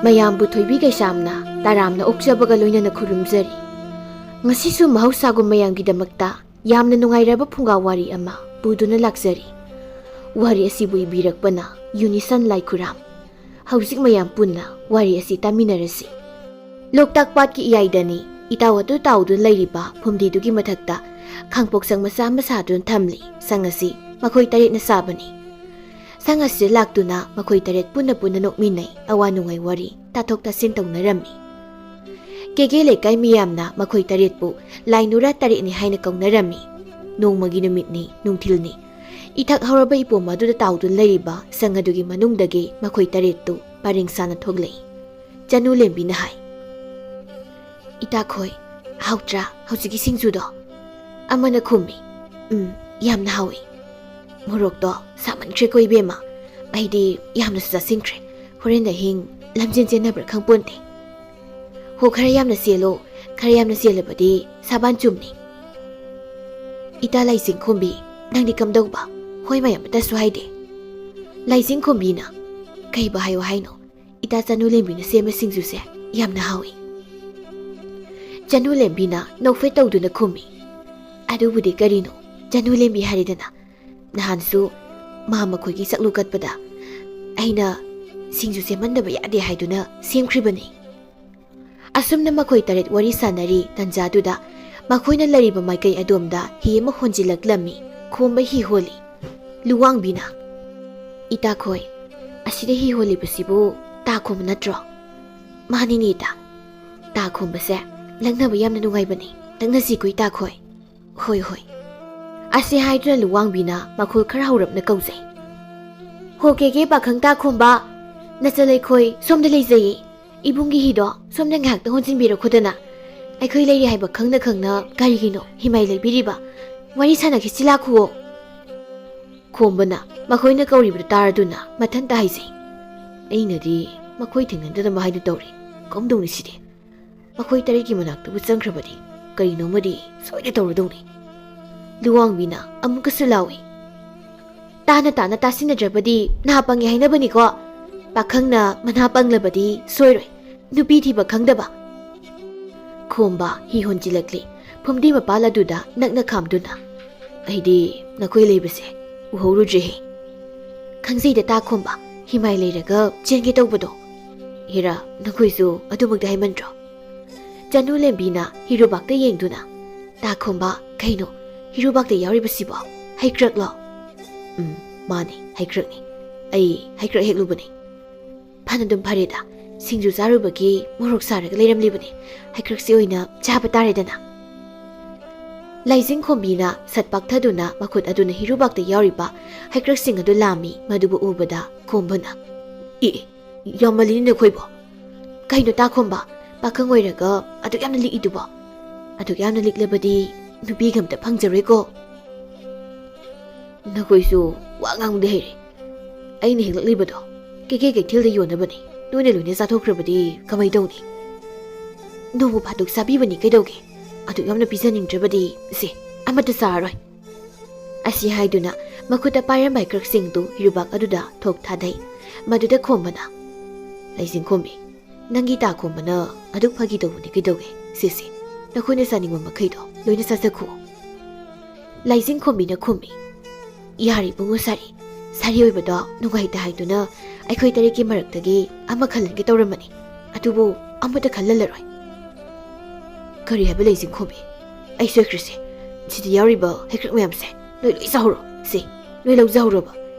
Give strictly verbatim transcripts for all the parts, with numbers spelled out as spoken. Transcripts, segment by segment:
ꯃꯌꯥꯝꯕꯨ ꯊꯣꯏꯕꯤ ꯀꯩꯁꯥꯝꯅ ꯇꯔꯥꯝꯅ ꯑꯣꯛꯆꯕꯒ ꯂꯣꯏꯅꯅ ꯈꯨꯔꯨꯝꯖꯔꯤ꯫ ꯉꯁꯤꯁꯨ ꯃꯍꯧꯁꯥꯒꯨꯝ ꯃꯌꯥꯝꯒꯤꯗꯃꯛꯇ ꯌꯥꯝꯅ ꯅꯨꯡꯉꯥꯏꯔꯕ ꯐꯨꯡꯒꯥ ꯋꯥꯔꯤ ꯑꯃ ꯄꯨꯗꯨꯅ ꯂꯥꯛꯆꯔꯤ꯫ ꯋꯥꯔꯤ ꯑꯁꯤꯕꯨ ꯏꯕꯤꯔꯛꯄꯅ ꯌꯨꯅꯤꯁꯟ ꯂꯥꯏꯈꯨꯔꯥꯝ꯫ ꯍꯧꯖꯤꯛ ꯃꯌꯥꯝ ꯄꯨꯟꯅ ꯋꯥꯔꯤ ꯑꯁꯤ ꯇꯥꯃꯤꯟꯅꯔꯁꯤ꯫ ꯂꯣꯛꯇꯥꯛ ꯄꯥꯠꯀꯤ ꯏꯌꯥꯏꯗꯅꯤ ꯏꯇꯥꯎ ꯑꯗꯨ ꯇꯥꯎꯗꯨꯅ ꯂꯩꯔꯤꯕ ꯐꯨꯝꯗꯤꯗꯨꯒꯤ ꯃꯊꯛꯇ ꯈꯥꯡꯄꯣꯛꯁꯪ ꯃꯆꯥ ꯑꯃ ꯁꯥꯗꯨꯅ ꯊꯝꯂꯤ꯫ ꯁꯪ ꯑꯁꯤ ꯃꯈꯣꯏ ꯇꯔꯦꯠꯅ ꯁꯥꯕꯅꯤ꯫ ꯁꯪ ꯑꯁꯤꯗ ꯂꯥꯛꯇꯨꯅ ꯃꯈꯣꯏ ꯇꯔꯦꯠ ꯄꯨꯟꯅ ꯄꯨꯟꯅ ꯅꯣꯛꯃꯤꯟꯅꯩ, ꯑꯋꯥ ꯅꯨꯡꯉꯥꯏ ꯋꯥꯔꯤ ꯇꯥꯊꯣꯛ ꯇꯥꯁꯤꯟ ꯇꯧꯅꯔꯝꯃꯤ꯫ ꯀꯦꯒꯦ ꯂꯩꯀꯥꯏ ꯃꯤꯌꯥꯝꯅ ꯃꯈꯣꯏ ꯇꯔꯦꯠꯄꯨ ꯂꯥꯏ ꯅꯨꯔꯥ ꯇꯔꯦꯠꯅꯤ ꯍꯥꯏꯅ ꯀꯧꯅꯔꯝꯃꯤ꯫ ꯅꯣꯡꯃꯒꯤ ꯅꯨꯃꯤꯠꯅꯤ, ꯅꯨꯡꯊꯤꯜꯅꯤ꯫ ꯏꯊꯛ ꯍꯧꯔꯕ ꯏꯄꯣꯝ ꯑꯗꯨꯗ ꯇꯥꯎꯗꯨꯅ ꯂꯩꯔꯤꯕ ꯁꯪ ꯑꯗꯨꯒꯤ ꯃꯅꯨꯡꯗꯒꯤ ꯃꯈꯣꯏ ꯇꯔꯦꯠꯇꯨ ꯄꯔꯦꯡ ꯁꯥꯅ ꯊꯣꯛꯂꯛꯏ꯫ ꯆꯅꯨ ꯂꯦꯝꯕꯤꯅ ꯍꯥꯏ, "ꯏꯇꯥꯈꯣꯏ, ꯍꯥꯎꯇ꯭ꯔꯥ ꯍꯧꯖꯤꯛꯀꯤ ꯁꯤꯡꯖꯨꯗꯣ?" ꯑꯃꯅ ꯈꯨꯝꯃꯤ, "ꯎꯝ, ꯌꯥꯝꯅ ꯍꯥꯎꯏ꯫ ꯃꯣꯔꯣꯛꯇꯣ ꯁꯥꯃꯟꯈ꯭ꯔꯦꯀꯣ ꯏꯕꯦꯝꯃ, ꯑꯩꯗꯤ ꯌꯥꯝꯅꯁꯨ ꯆꯥꯁꯤꯟꯈ꯭ꯔꯦ꯫ ꯍꯣꯔꯦꯟ ꯑꯍꯤꯡ ꯂꯝꯖꯦꯟ ꯆꯦꯟꯅꯕ꯭ꯔꯥ ꯈꯪꯄꯣꯟꯇꯦ꯫ ꯍꯣ, ꯈꯔ ꯌꯥꯝꯅ ꯆꯦꯜꯂꯣ, ꯈꯔ ꯌꯥꯝꯅ ꯆꯦꯜꯂꯕꯗꯤ ꯁꯥꯕꯥꯟ ꯆꯨꯝꯅꯤ꯫ ꯏꯇꯥ ꯂꯥꯏꯆꯤꯡꯈꯣꯝꯕꯤ, ꯅꯪꯗꯤ ꯀꯝꯗꯧꯕ? ꯍꯣꯏ ꯃꯌꯥꯝ ꯑꯃꯇꯁꯨ ꯍꯥꯏꯗꯦ꯫" ꯂꯥꯏꯆꯤꯡꯈꯣꯝꯕꯤꯅ, "ꯀꯩꯕꯨ ꯍꯥꯏꯌꯨ ꯍꯥꯏꯅꯣ? ꯏꯇꯥ ꯆꯅꯨ ꯂꯦꯝꯕꯤꯅ ꯁꯦꯝꯕ ꯁꯤꯡꯖꯨꯁꯦ ꯌꯥꯝꯅ ꯍꯥꯎꯏ꯫" ꯆꯅꯨ ꯂꯦꯝꯕꯤꯅ ꯅꯣꯛꯐꯦꯠ ꯇꯧꯗꯨꯅ ꯈꯨꯝꯃꯤ, "ꯑꯗꯨꯕꯨꯗꯤ ꯀꯔꯤꯅꯣ, ꯆꯅꯨ ꯂꯦꯝꯕꯤ ꯍꯥꯏꯔꯦꯗꯅ꯫ ꯅꯍꯥꯟꯁꯨ ꯃꯥ ꯃꯈꯣꯏꯒꯤ ꯆꯥꯛꯂꯨ ꯀꯠꯄꯗ ꯑꯩꯅ ꯁꯤꯡꯖꯨ ꯁꯦꯝꯍꯟꯗꯕ ꯌꯥꯗꯦ ꯍꯥꯏꯗꯨꯅ ꯁꯦꯝꯈ꯭ꯔꯤꯕꯅꯤ꯫" ꯑꯁꯨꯝꯅ ꯃꯈꯣꯏ ꯇꯔꯦꯠ ꯋꯥꯔꯤ ꯁꯥꯟꯅꯔꯤ꯫ ꯇꯟꯖꯥꯗꯨꯗ ꯃꯈꯣꯏꯅ ꯂꯩꯔꯤꯕ ꯃꯥꯏꯀꯩ ꯑꯗꯣꯝꯗ ꯍꯤ ꯑꯃ ꯍꯣꯟꯖꯤꯜꯂꯛꯂꯝꯃꯤ꯫ ꯈꯣꯝꯕ ꯍꯤ ꯍꯣꯜꯂꯤ꯫ ꯂꯨꯋꯥꯡꯕꯤꯅ, "ꯏꯇꯥꯈꯣꯏ, ꯑꯁꯤꯗ ꯍꯤ ꯍꯣꯜꯂꯤꯕꯁꯤꯕꯨ ꯇꯥ ꯈꯣꯝꯕ ꯅꯠꯇ꯭ꯔꯣ?" "ꯃꯥꯅꯤꯅꯦ ꯏꯇꯥ, ꯇꯥ ꯈꯣꯝꯕꯁꯦ ꯂꯛꯅꯕ ꯌꯥꯝꯅ ꯅꯨꯡꯉꯥꯏꯕꯅꯤ, ꯂꯛꯅꯁꯤꯀꯣ ꯏꯇꯥꯈꯣꯏ꯫" "ꯍꯣꯏ, ꯍꯣꯏ꯫" ꯑꯁꯤ ꯍꯥꯏꯗꯨꯅ ꯂꯨꯋꯥꯡꯕꯤꯅ ꯃꯈꯣꯜ ꯈꯔ ꯍꯧꯔꯞꯅ ꯀꯧꯖꯩ, "ꯍꯣ ꯀꯦꯒꯦ ꯄꯥꯈꯪ ꯇꯥ ꯈꯣꯝꯕ, ꯅꯆꯜ ꯑꯩꯈꯣꯏ ꯁꯣꯝꯗ ꯂꯩꯖꯩꯌꯦ꯫ ꯏꯕꯨꯡꯒꯤ ꯍꯤꯗꯣ ꯁꯣꯝꯗ ꯉꯥꯏꯍꯥꯛꯇ ꯍꯣꯟꯖꯤꯟꯕꯤꯔꯛꯈꯣꯗꯅ꯫ ꯑꯩꯈꯣꯏ ꯂꯩꯔꯤ ꯍꯥꯏꯕ ꯈꯪꯅ ꯈꯪꯅ ꯀꯔꯤꯒꯤꯅꯣ ꯍꯤꯃꯥꯏ ꯂꯩꯕꯤꯔꯤꯕ? ꯋꯥꯔꯤ ꯁꯥꯟꯅꯈꯤꯁꯤ ꯂꯥꯛꯈꯨꯑꯣ꯫" ꯈꯣꯝꯕꯅ ꯃꯈꯣꯏꯅ ꯀꯧꯔꯤꯕꯗꯨ ꯇꯥꯔꯗꯨꯅ ꯃꯊꯟꯇ ꯍꯥꯏꯖꯩ, "ꯑꯩꯅꯗꯤ ꯃꯈꯣꯏ ꯊꯦꯡꯅꯗꯅꯕ ꯍꯥꯏꯗꯨ ꯇꯧꯔꯤ꯫ ꯀꯝꯗꯧꯅꯤ ꯁꯤꯗꯤ? ꯃꯈꯣꯏ ꯇꯔꯦꯠꯀꯤ ꯃꯅꯥꯛꯇꯕꯨ ꯆꯪꯈ꯭ꯔꯕꯗꯤ ꯀꯔꯤꯅꯣꯃꯗꯤ ꯁꯣꯏꯗ ꯇꯧꯔꯗꯧꯅꯤ꯫" ꯂꯨꯋꯥꯡꯕꯤꯅ ꯑꯃꯨꯛꯀꯁꯨ ꯂꯥꯎꯏ, "ꯇꯥꯅ ꯇꯥꯅ ꯇꯥꯁꯤꯟꯅꯗ꯭ꯔꯕꯗꯤ ꯅꯥ ꯄꯪꯉꯦ ꯍꯥꯏꯅꯕꯅꯤꯀꯣ꯫ ꯄꯥꯈꯪꯅ ꯃꯅꯥ ꯄꯪꯂꯕꯗꯤ ꯁꯣꯏꯔꯣꯏ, ꯅꯨꯄꯤ ꯊꯤꯕ ꯈꯪꯗꯕ꯫ ꯈꯣꯝꯕ ꯍꯤ ꯍꯣꯟꯖꯤꯜꯂꯛꯂꯤ꯫ ꯐꯨꯝꯗꯤ ꯃꯄꯥꯜ ꯑꯗꯨꯗ ꯅꯛꯅ ꯈꯥꯝꯗꯨꯅ, "ꯑꯩꯗꯤ ꯅꯈꯣꯏ ꯂꯩꯕꯁꯦ ꯎꯍꯧꯔꯨꯗ꯭ꯔꯦꯍꯦ꯫ ꯈꯪꯖꯩꯗ ꯇꯥ ꯈꯣꯝꯕ, ꯍꯤꯃꯥꯏ ꯂꯩꯔꯒ ꯆꯦꯟꯒꯦ ꯇꯧꯕꯗꯣ꯫ ꯍꯦꯔꯥ, ꯅꯈꯣꯏꯁꯨ ꯑꯗꯨꯃꯛꯇꯤ ꯍꯥꯏꯃꯟꯗ꯭ꯔꯣ?" ꯆꯅꯨ ꯂꯦꯝꯕꯤꯅ ꯍꯤꯔꯨꯕꯥꯛꯇ ꯌꯦꯡꯗꯨꯅ, "ꯇꯥ ꯈꯣꯝꯕ, ꯀꯩꯅꯣ ꯍꯤꯔꯨꯕꯥꯛꯇ ꯌꯥꯎꯔꯤꯕꯁꯤꯕꯣ? ꯍꯩꯀ꯭ꯔꯛꯂꯣ?" "ꯎꯝ, ꯃꯥꯅꯤ, ꯍꯩꯀ꯭ꯔꯛꯅꯤ꯫ ꯑꯩ ꯍꯩꯀ꯭ꯔꯛ ꯍꯦꯛꯂꯨꯕꯅꯤ꯫" "ꯐꯅꯗꯨꯝ ꯐꯔꯦꯗ, ꯁꯤꯡꯖꯨ ꯆꯥꯔꯨꯕꯒꯤ ꯃꯣꯔꯣꯛ ꯁꯥꯔꯒ ꯂꯩꯔꯝꯂꯤꯕꯅꯤ꯫ ꯍꯩꯀ꯭ꯔꯛꯁꯤ ꯑꯣꯏꯅ ꯆꯥꯕ ꯇꯥꯔꯦꯗꯅ꯫" ꯂꯥꯏꯖꯤꯡ ꯈꯣꯝꯕꯤꯅ ꯁꯠ ꯄꯥꯛꯊꯗꯨꯅ ꯃꯈꯨꯠ ꯑꯗꯨꯅ ꯍꯤꯔꯨꯕꯥꯛꯇ ꯌꯥꯎꯔꯤꯕ ꯍꯩꯀ꯭ꯔꯛꯁꯤꯡ ꯑꯗꯨ ꯂꯥꯝꯃꯤ꯫ ꯃꯗꯨꯕꯨ ꯎꯕꯗ ꯈꯣꯝꯕꯅ, "ꯑꯦ, ꯌꯥꯝꯃꯜꯂꯤꯅꯦ ꯅꯈꯣꯏꯕꯣ꯫ ꯀꯩꯅꯣ ꯇꯥ ꯈꯣꯝꯕ, ꯄꯥꯈꯪ ꯑꯣꯏꯔꯒ ꯑꯗꯨꯛ ꯌꯥꯝꯅ ꯂꯤꯛꯏꯗꯨꯕꯣ? ꯑꯗꯨꯛ ꯌꯥꯝꯅ ꯂꯤꯛꯂꯕꯗꯤ ꯅꯨꯄꯤꯒ ꯑꯝꯇ ꯐꯪꯖꯔꯣꯏꯀꯣ꯫" "ꯅꯈꯣꯏꯁꯨ ꯋꯥ ꯉꯥꯡꯕꯗꯤ ꯍꯩꯔꯦ꯫ ꯑꯩꯅ ꯍꯦꯛꯂꯛꯂꯤꯕꯗꯣ ꯀꯦꯀꯦ ꯀꯩꯊꯦꯜꯗ ꯌꯣꯟꯅꯕꯅꯤ꯫ ꯅꯣꯏꯅ ꯂꯣꯏꯅ ꯆꯥꯊꯣꯛꯈ꯭ꯔꯕꯗꯤ ꯀꯃꯥꯏ ꯇꯧꯅꯤ?" "ꯅꯣꯡꯃ ꯐꯥꯗꯣꯛ ꯆꯥꯕꯤꯕꯅꯤ ꯀꯩꯗꯧꯒꯦ? ꯑꯗꯨꯛ ꯌꯥꯝꯅ ꯄꯤꯖꯅꯤꯡꯗ꯭ꯔꯕꯗꯤ ꯁꯦ, ꯑꯃꯠꯇ ꯆꯥꯔꯔꯣꯏ꯫" ꯑꯁꯤ ꯍꯥꯏꯗꯨꯅ ꯃꯈꯨꯠꯇ ꯄꯥꯏꯔꯝꯕ ꯍꯩꯀ꯭ꯔꯛꯁꯤꯡꯗꯨ ꯍꯤꯔꯨꯕꯥꯛ ꯑꯗꯨꯗ ꯊꯣꯛ ꯊꯥꯗꯩ꯫ ꯃꯗꯨꯗ ꯈꯣꯝꯕꯅ, "ꯂꯥꯏꯖꯤꯡ ꯈꯣꯝꯕꯤ, ꯅꯪꯒꯤ ꯇꯥ ꯈꯣꯝꯕꯅ ꯑꯗꯨꯛ ꯐꯥꯒꯤ ꯇꯧꯕꯅꯤ ꯀꯩꯗꯧꯒꯦ? ꯁꯦ ꯁꯦ, ꯅꯈꯣꯏꯅ ꯆꯥꯅꯤꯡꯕ ꯃꯈꯩꯗꯣ ꯂꯣꯏꯅ ꯆꯥꯖꯈꯣ꯫" ꯂꯥꯏꯖꯤꯡ ꯈꯣꯝꯕꯤꯅ ꯈꯨꯝꯃꯤ, "ꯌꯥꯔꯦ ꯏꯕꯨꯡꯉꯣ ꯁꯥꯔꯤ, ꯁꯥꯔꯤ ꯑꯣꯏꯕꯗꯣ ꯅꯨꯡꯉꯥꯏꯇꯦ ꯍꯥꯏꯗꯨꯅ ꯑꯩꯈꯣꯏ ꯇꯔꯦꯠꯀꯤ ꯃꯔꯛꯇꯒꯤ ꯑꯃ ꯈꯜꯍꯟꯒꯦ ꯇꯧꯔꯝꯕꯅꯤ, ꯑꯗꯨꯕꯨ ꯑꯃꯠꯇ ꯈꯜꯍꯜꯂꯔꯣꯏ꯫" "ꯀꯔꯤ ꯍꯥꯏꯕ ꯂꯥꯏꯖꯤꯡ ꯈꯣꯝꯕꯤ? ꯑꯩ ꯁꯣꯏꯈ꯭ꯔꯦꯁꯦ꯫ ꯁꯤꯗ ꯌꯥꯎꯔꯤꯕ ꯍꯩꯀ꯭ꯔꯛ ꯃꯌꯥꯝꯁꯦ ꯅꯣꯏ ꯂꯣꯏ ꯆꯥꯍꯧꯔꯣ꯫ ꯁꯦ, ꯅꯣꯏ ꯂꯧꯖꯍꯧꯔꯣꯕ꯫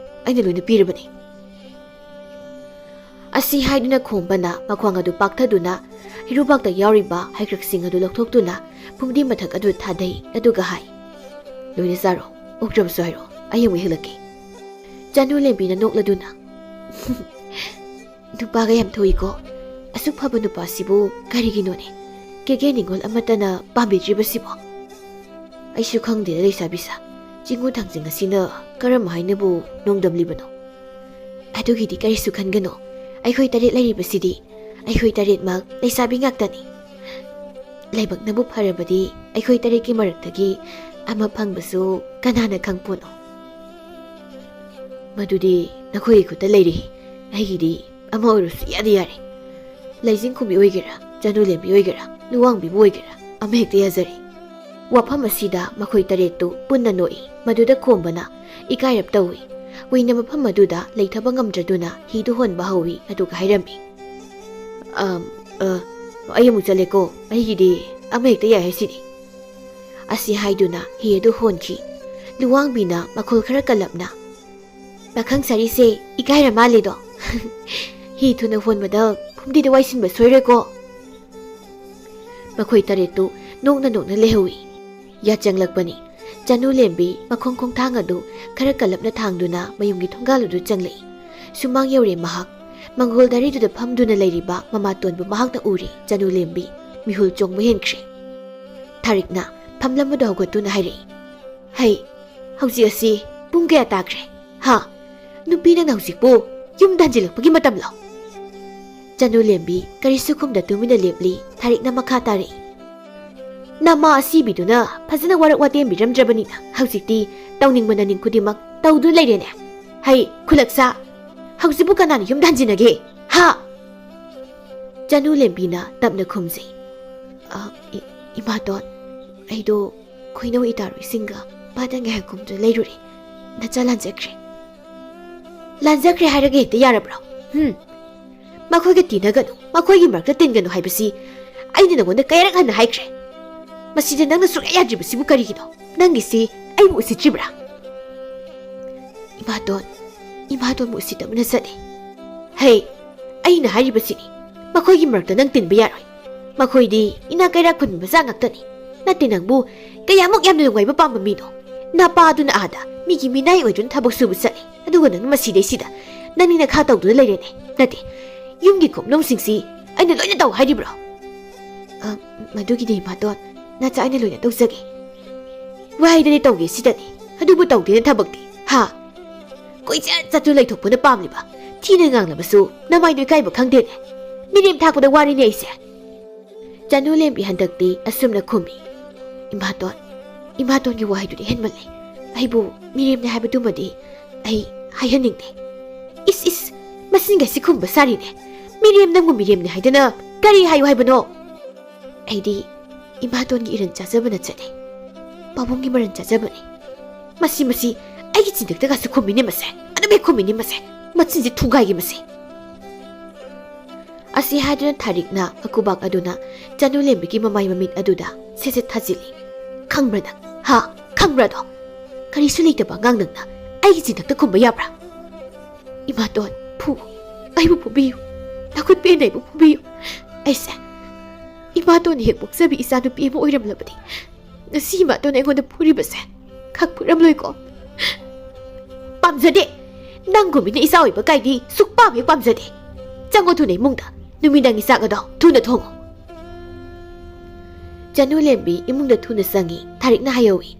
ꯑꯩꯅ ꯂꯣꯏꯅ ꯄꯤꯔꯕꯅꯤ꯫" ꯑꯁꯤ ꯍꯥꯏꯗꯨꯅ ꯈꯣꯝꯕꯅ ꯃꯈ꯭ꯋꯥꯡ ꯑꯗꯨ ꯄꯥꯛꯊꯗꯨꯅ ꯍꯤꯔꯨꯕꯥꯛꯇ ꯌꯥꯎꯔꯤꯕ ꯍꯩꯀ꯭ꯔꯛꯁꯤꯡ ꯑꯗꯨ ꯂꯧꯊꯣꯛꯇꯨꯅ ꯐꯨꯝꯗꯤ ꯃꯊꯛ ꯑꯗꯨꯗ ꯊꯥꯗꯩ꯫ ꯑꯗꯨꯒ ꯍꯥꯏ, "ꯂꯣꯏꯅ ꯆꯥꯔꯣ, ꯑꯣꯛꯇ꯭ꯔꯕꯁꯨ ꯍꯥꯏꯔꯣ, ꯑꯩ ꯑꯃꯨꯛ ꯍꯦꯛꯂꯛꯀꯦ꯫" ꯆꯅꯨ ꯂꯦꯝꯕꯤꯅ ꯅꯣꯛꯂꯗꯨꯅ, "ꯅꯨꯄꯥꯒ ꯌꯥꯝ ꯊꯣꯛꯏꯀꯣ꯫ ꯑꯁꯨꯛ ꯐꯕ ꯅꯨꯄꯥꯁꯤꯕꯨ ꯀꯔꯤꯒꯤꯅꯣꯅꯦ ꯀꯦꯀꯦ ꯅꯤꯉꯣꯜ ꯑꯃꯠꯇꯅ ꯄꯥꯝꯕꯤꯗ꯭ꯔꯤꯕꯁꯤꯕꯣ? ꯑꯩꯁꯨ ꯈꯪꯗꯦꯗ ꯂꯩꯁꯥꯕꯤꯁꯥ, ꯆꯤꯡꯉꯨ ꯊꯥꯡꯖꯤꯡ ꯑꯁꯤꯅ ꯀꯔꯝ ꯍꯥꯏꯅꯕꯨ ꯅꯣꯡꯗꯝꯂꯤꯕꯅꯣ?" "ꯑꯗꯨꯒꯤꯗꯤ ꯀꯔꯤꯁꯨ ꯈꯟꯒꯅꯨ, ꯑꯩꯈꯣꯏ ꯇꯔꯦꯠ ꯂꯩꯔꯤꯕꯁꯤꯗꯤ ꯑꯩꯈꯣꯏ ꯇꯔꯦꯠꯃꯛ ꯂꯩꯁꯥꯕꯤ ꯉꯥꯛꯇꯅꯤ꯫ ꯂꯥꯏꯕꯛꯅꯕꯨ ꯐꯔꯕꯗꯤ ꯑꯩꯈꯣꯏ ꯇꯔꯦꯠꯀꯤ ꯃꯔꯛꯇꯒꯤ ꯑꯃ ꯐꯪꯕꯁꯨ ꯀꯅꯥꯅ ꯈꯪꯄꯣꯠꯅꯣ?" "ꯃꯗꯨꯗꯤ ꯅꯈꯣꯏꯒꯤ ꯈꯨꯠꯇ ꯂꯩꯔꯤ꯫ ꯑꯩꯒꯤꯗꯤ ꯑꯃ ꯑꯣꯏꯔꯁꯨ ꯌꯥꯗꯤ ꯌꯥꯔꯦ꯫ ꯂꯩꯖꯤꯡꯈꯨꯝꯕꯤ ꯑꯣꯏꯒꯦꯔꯥ, ꯆꯅꯨ ꯂꯦꯝꯕꯤ ꯑꯣꯏꯒꯦꯔꯥ, ꯂꯨꯋꯥꯡꯕꯤꯕꯨ ꯑꯣꯏꯒꯦꯔꯥ, ꯑꯃ ꯍꯦꯛꯇ ꯌꯥꯖꯔꯦ꯫ ꯋꯥꯐꯝ ꯑꯁꯤꯗ ꯃꯈꯣꯏ ꯇꯔꯦꯠꯇꯨ ꯄꯨꯟꯅ ꯅꯣꯛꯏ꯫ ꯃꯗꯨꯗ ꯈꯣꯝꯕꯅ ꯏꯀꯥꯏꯔꯞ ꯇꯧꯏ꯫ ꯀꯨꯏꯅ ꯃꯐꯝ ꯑꯗꯨꯗ ꯂꯩꯊꯕ ꯉꯝꯗ꯭ꯔꯗꯨꯅ ꯍꯤꯗꯨ ꯍꯣꯟꯕ ꯍꯧꯏ, ꯑꯗꯨꯒ ꯍꯥꯏꯔꯝꯃꯤ, "ꯑꯝ, ꯑ, ꯑꯩ ꯑꯃꯨꯛ ꯆꯠꯂꯦꯀꯣ, ꯑꯩꯒꯤꯗꯤ ꯑꯃ ꯍꯦꯛꯇ ꯌꯥꯏ ꯍꯥꯏꯁꯤꯅꯤ"꯫ ꯑꯁꯤ ꯍꯥꯏꯗꯨꯅ ꯍꯤ ꯑꯗꯨ ꯍꯣꯟꯈꯤ꯫ ꯂꯨꯋꯥꯡꯕꯤꯅ ꯃꯈꯣꯜ ꯈꯔ ꯀꯜꯂꯞꯅ, "ꯄꯥꯈꯪ ꯁꯥꯔꯤꯁꯦ ꯏꯀꯥꯏꯔ ꯃꯥꯜꯂꯦꯗꯣ꯫ ꯍꯤ ꯊꯨꯅ ꯍꯣꯟꯕꯗ ꯐꯨꯝꯗꯤꯗ ꯋꯥꯏꯁꯤꯟꯕ ꯁꯣꯏꯔꯣꯏꯀꯣ"꯫ ꯃꯈꯣꯏ ꯇꯔꯦꯠꯇꯨ ꯅꯣꯛꯅ ꯅꯣꯛꯅ ꯂꯩꯍꯧꯏ꯫ ꯌꯥꯆꯪꯂꯛꯄꯅꯤ꯫ ꯆꯅꯨ ꯂꯦꯝꯕꯤ ꯃꯈꯣꯡ ꯈꯣꯡꯊꯥꯡ ꯑꯗꯨ ꯈꯔ ꯀꯜꯂꯞꯅ ꯊꯥꯡꯗꯨꯅ ꯃꯌꯨꯝꯒꯤ ꯊꯣꯡꯒꯥꯜ ꯑꯗꯨ ꯆꯪꯂꯛꯏ꯫ ꯁꯨꯃꯥꯡ ꯌꯧꯔꯦ ꯃꯍꯥꯛ꯫ ꯃꯪꯒꯣꯜ ꯗꯥꯏꯔꯤꯗꯨꯗ ꯐꯝꯗꯨꯅ ꯂꯩꯔꯤꯕ ꯃꯃꯥꯇꯣꯟꯕꯨ ꯃꯍꯥꯛꯅ ꯎꯔꯦ꯫ ꯆꯅꯨ ꯂꯦꯝꯕꯤ ꯃꯤꯍꯨꯜ ꯆꯣꯡꯕ ꯍꯦꯟꯈ꯭ꯔꯦ꯫ ꯊꯥꯔꯤꯛꯅ ꯐꯝꯂꯝꯕꯗ ꯍꯧꯒꯠꯇꯨꯅ ꯍꯥꯏꯔꯛꯏ, "ꯍꯩ, ꯍꯧꯖꯤꯛ ꯑꯁꯤ ꯄꯨꯡ ꯀꯌꯥ ꯇꯥꯈ꯭ꯔꯦ? ꯍꯥ? ꯅꯨꯄꯤ, ꯅꯪꯅ ꯍꯧꯖꯤꯛꯄꯨ ꯌꯨꯝꯗ ꯍꯟꯖꯤꯜꯂꯛꯄꯒꯤ ꯃꯇꯝꯂꯣ?" ꯆꯅꯨ ꯂꯦꯝꯕꯤ ꯀꯔꯤꯁꯨ ꯈꯨꯝꯗ ꯇꯨꯃꯤꯟꯅ ꯂꯦꯞꯂꯤ꯫ ꯊꯥꯔꯤꯛꯅ ꯃꯈꯥ ꯇꯥꯔꯛꯏ, "ꯅꯃꯥ ꯑꯁꯤꯕꯤꯗꯨꯅ ꯐꯖꯅ ꯋꯥꯔꯛ ꯋꯥꯇꯦꯝꯕꯤꯔꯝꯗ꯭ꯔꯕꯅꯤꯅ ꯍꯧꯖꯤꯛꯇꯤ ꯇꯧꯅꯤꯡꯕ ꯅꯅꯤꯡ ꯈꯨꯗꯤꯡꯃꯛ ꯇꯧꯗꯨꯅ ꯂꯩꯔꯦꯅꯦ꯫ ꯍꯩ, ꯈꯨꯂꯛꯁꯥ, ꯍꯧꯖꯤꯛꯄꯨ ꯀꯅꯥꯅ ꯌꯨꯝꯗ ꯍꯟꯖꯤꯟꯅꯒꯦ? ꯍꯥ?" ꯆꯅꯨ ꯂꯦꯝꯕꯤꯅ ꯇꯞꯅ ꯈꯨꯝꯖꯩ, "ꯑ, ꯏ-, ꯏꯃꯥꯇꯣꯟ, ꯑꯩꯗꯣ ꯈꯣꯏꯅꯧ ꯏꯇꯥꯔꯣꯏꯁꯤꯡꯒ ꯄꯥꯠꯇ ꯉꯥꯏꯍꯥꯛ ꯀꯨꯝꯗꯨꯅ ꯂꯩꯔꯨꯔꯦ꯫ ꯅꯆꯥ ꯂꯥꯟꯖꯈ꯭ꯔꯦ"꯫ "ꯂꯥꯟꯖꯈ꯭ꯔꯦ ꯍꯥꯏꯔꯒ ꯍꯦꯛꯇ ꯌꯥꯔꯕ꯭ꯔꯣ? ꯍꯨꯝ? ꯃꯈꯣꯏꯒ ꯇꯤꯟꯅꯒꯅꯨ, ꯃꯈꯣꯏꯒꯤ ꯃꯔꯛꯇ ꯇꯤꯟꯒꯅꯨ ꯍꯥꯏꯕꯁꯤ ꯑꯩꯅ ꯅꯉꯣꯟꯗ ꯀꯌꯥꯔꯛ ꯍꯟꯅ ꯍꯥꯏꯈ꯭ꯔꯦ꯫ ꯃꯁꯤꯗ ꯅꯪꯅ ꯁꯨꯛꯌꯥ ꯌꯥꯗ꯭ꯔꯤꯕꯁꯤꯕꯨ ꯀꯔꯤꯒꯤꯅꯣ? ꯅꯪꯒꯤꯁꯤ ꯑꯩꯕꯨ ꯎꯁꯤꯠꯇ꯭ꯔꯤꯕ꯭ꯔꯥ?" "ꯏꯃꯥꯇꯣꯟ, ꯏꯃꯥꯇꯣꯟꯕꯨ ꯎꯁꯤꯠꯇꯕꯅ ꯆꯠꯂꯤ"꯫ "ꯍꯦ, ꯑꯩꯅ ꯍꯥꯏꯔꯤꯕꯁꯤꯅꯤ, ꯃꯈꯣꯏꯒꯤ ꯃꯔꯛꯇ ꯅꯪ ꯇꯤꯟꯕ ꯌꯥꯔꯣꯏ꯫ ꯃꯈꯣꯏꯗꯤ ꯏꯅꯥꯛ ꯀꯩꯔꯥꯛ ꯈꯨꯟꯕ ꯃꯆꯥ ꯉꯥꯛꯇꯅꯤ꯫ ꯅꯠꯇꯦ, ꯅꯪꯕꯨ ꯀꯌꯥꯃꯨꯛ ꯌꯥꯝꯅ ꯅꯨꯡꯉꯥꯏꯕ ꯄꯥꯝꯕ ꯃꯤꯅꯣ? ꯅꯄꯥꯗꯨꯅ ꯑꯥꯗ ꯃꯤꯒꯤ ꯃꯤꯅꯥꯏ ꯑꯣꯏꯗꯨꯅ ꯊꯕꯛ ꯁꯨꯕ ꯆꯠꯂꯤ, ꯑꯗꯨꯒ ꯅꯪꯅ ꯃꯁꯤꯗꯩꯁꯤꯗ ꯅꯪꯅꯤꯅ ꯈꯥ ꯇꯧꯗꯨꯅ ꯂꯩꯔꯦꯅꯦ꯫ ꯅꯠꯇꯦ, ꯌꯨꯝꯒꯤ ꯀꯨꯞꯅꯣꯝꯁꯤꯡꯁꯤ ꯑꯩꯅ ꯂꯣꯏꯅ ꯇꯧ ꯍꯥꯏꯔꯤꯕ꯭ꯔꯣ?" "ꯑ, ꯃꯗꯨꯒꯤꯗꯤ ꯏꯃꯥꯇꯣꯟ, ꯅꯆꯥ ꯑꯩꯅ ꯂꯣꯏꯅ ꯇꯧꯖꯒꯦ꯫ ꯋꯥꯍꯩꯗꯗꯤ ꯇꯧꯒꯦ ꯁꯤꯗꯅꯤ, ꯑꯗꯨꯕꯨ ꯇꯧꯗꯦꯅ ꯊꯕꯛꯇꯤ, ꯍꯥ? ꯀꯣꯏꯆꯠ ꯆꯠꯇꯨꯅ ꯂꯩꯊꯣꯛꯄꯅ ꯄꯥꯝꯂꯤꯕ? ꯊꯤꯅ ꯉꯥꯡꯂꯕꯁꯨ ꯅꯃꯥꯏꯗꯣ ꯏꯀꯥꯏꯕ ꯈꯪꯗꯦꯅꯦ꯫ ꯃꯤꯔꯦꯝ ꯊꯥꯛꯄꯗ ꯋꯥꯔꯤꯅꯦ ꯑꯩꯁꯦ"꯫ ꯆꯅꯨ ꯂꯦꯝꯕꯤ ꯍꯟꯗꯛꯇꯤ ꯑꯁꯨꯝꯅ ꯈꯨꯝꯃꯤ, "ꯏꯃꯥꯇꯣꯟ, ꯏꯃꯥꯇꯣꯟꯒꯤ ꯋꯥꯍꯩꯗꯨꯗꯤ ꯍꯦꯟꯃꯜꯂꯦ꯫ ꯑꯩꯕꯨ ꯃꯤꯔꯦꯝꯅꯦ ꯍꯥꯏꯕꯗꯨꯃꯗꯤ ꯑꯩ ꯍꯥꯏꯍꯟꯅꯤꯡꯗꯦ"꯫ "ꯏꯁ, ꯏꯁ, ꯃꯁꯤꯡꯒꯁꯤ ꯈꯨꯝꯕ ꯁꯥꯔꯤꯅꯦ꯫ ꯃꯤꯔꯦꯝ ꯅꯪꯕꯨ ꯃꯤꯔꯦꯝꯅꯤ ꯍꯥꯏꯗꯅ ꯀꯔꯤ ꯍꯥꯏꯌꯨ ꯍꯥꯏꯕꯅꯣ? ꯑꯩꯗꯤ ꯏꯃꯥꯇꯣꯟꯒꯤ ꯏꯔꯟ ꯆꯥꯖꯕ ꯅꯠꯆꯗꯦ꯫ ꯄꯥꯕꯨꯡꯒꯤ ꯃꯔꯟ ꯆꯥꯖꯕꯅꯤ꯫ ꯃꯁꯤ, ꯃꯁꯤ ꯑꯩꯒꯤ ꯆꯤꯟꯗꯛꯇꯒꯁꯨ ꯈꯨꯝꯃꯤꯅꯦ ꯃꯁꯦ꯫ ꯑꯗꯨꯝ ꯍꯦꯛ ꯈꯨꯝꯃꯤꯅꯦ ꯃꯁꯦ꯫ ꯃꯆꯤꯟꯁꯦ ꯊꯨꯒꯥꯏꯒꯦ ꯃꯁꯦ꯫ ꯑꯁꯤ ꯍꯥꯏꯗꯨꯅ ꯊꯥꯔꯤꯛꯅ ꯃꯀꯨꯕꯥꯛ ꯑꯗꯨꯅ ꯆꯅꯨ ꯂꯦꯝꯕꯤꯒꯤ ꯃꯃꯥꯏ ꯃꯃꯤꯠ ꯑꯗꯨꯗ ꯁꯦꯠ ꯁꯦꯠ ꯊꯥꯖꯤꯜꯂꯤ꯫ "ꯈꯪꯕ꯭ꯔꯥ ꯅꯪ? ꯍꯥ? ꯈꯪꯕ꯭ꯔꯥ ꯑꯗꯣ? ꯀꯔꯤꯁꯨ ꯂꯩꯇꯕ ꯑꯉꯥꯡ ꯅꯪꯅ ꯑꯩꯒꯤ ꯆꯤꯟꯗꯛꯇ ꯈꯨꯝꯕ ꯌꯥꯕ꯭ꯔꯥ?" "ꯏꯃꯥꯇꯣꯟ, ꯐꯨ꯫ ꯑꯩꯕꯨ ꯐꯨꯕꯤꯌꯨ꯫ ꯅꯈꯨꯠ ꯄꯦꯟꯅ ꯑꯩꯕꯨ ꯐꯨꯕꯤꯌꯨ꯫ ꯑꯩꯁꯦ ꯏꯃꯥꯇꯣꯟꯅ ꯍꯦꯛ ꯄꯣꯛꯆꯕꯤ ꯏꯆꯥꯅꯨꯄꯤ ꯑꯃ ꯑꯣꯏꯔꯝꯂꯕꯗꯤ ꯉꯁꯤ ꯏꯃꯥꯇꯣꯟꯅ ꯑꯩꯉꯣꯟꯗ ꯐꯨꯔꯤꯕꯁꯦ ꯈꯛ ꯐꯨꯔꯝꯂꯣꯏꯀꯣ꯫ ꯄꯥꯝꯖꯗꯦ꯫ ꯅꯪꯒꯨꯝꯕꯤꯅ ꯏꯆꯥ ꯑꯣꯏꯕ ꯀꯥꯏꯗꯤ ꯁꯨꯛꯄꯥꯝ ꯍꯦꯛ ꯄꯥꯝꯖꯗꯦ꯫ ꯆꯪꯉꯣ ꯊꯨꯅ ꯏꯃꯨꯡꯗ꯫ ꯅꯨꯃꯤꯗꯥꯡꯒꯤ ꯆꯥꯛ ꯑꯗꯣ ꯊꯨꯅ ꯊꯣꯡꯉꯣ꯫" ꯆꯅꯨ ꯂꯦꯝꯕꯤ ꯏꯃꯨꯡꯗ ꯊꯨꯅ ꯆꯪꯉꯤ꯫ ꯊꯥꯔꯤꯛꯅ ꯍꯥꯏꯍꯧꯏ꯫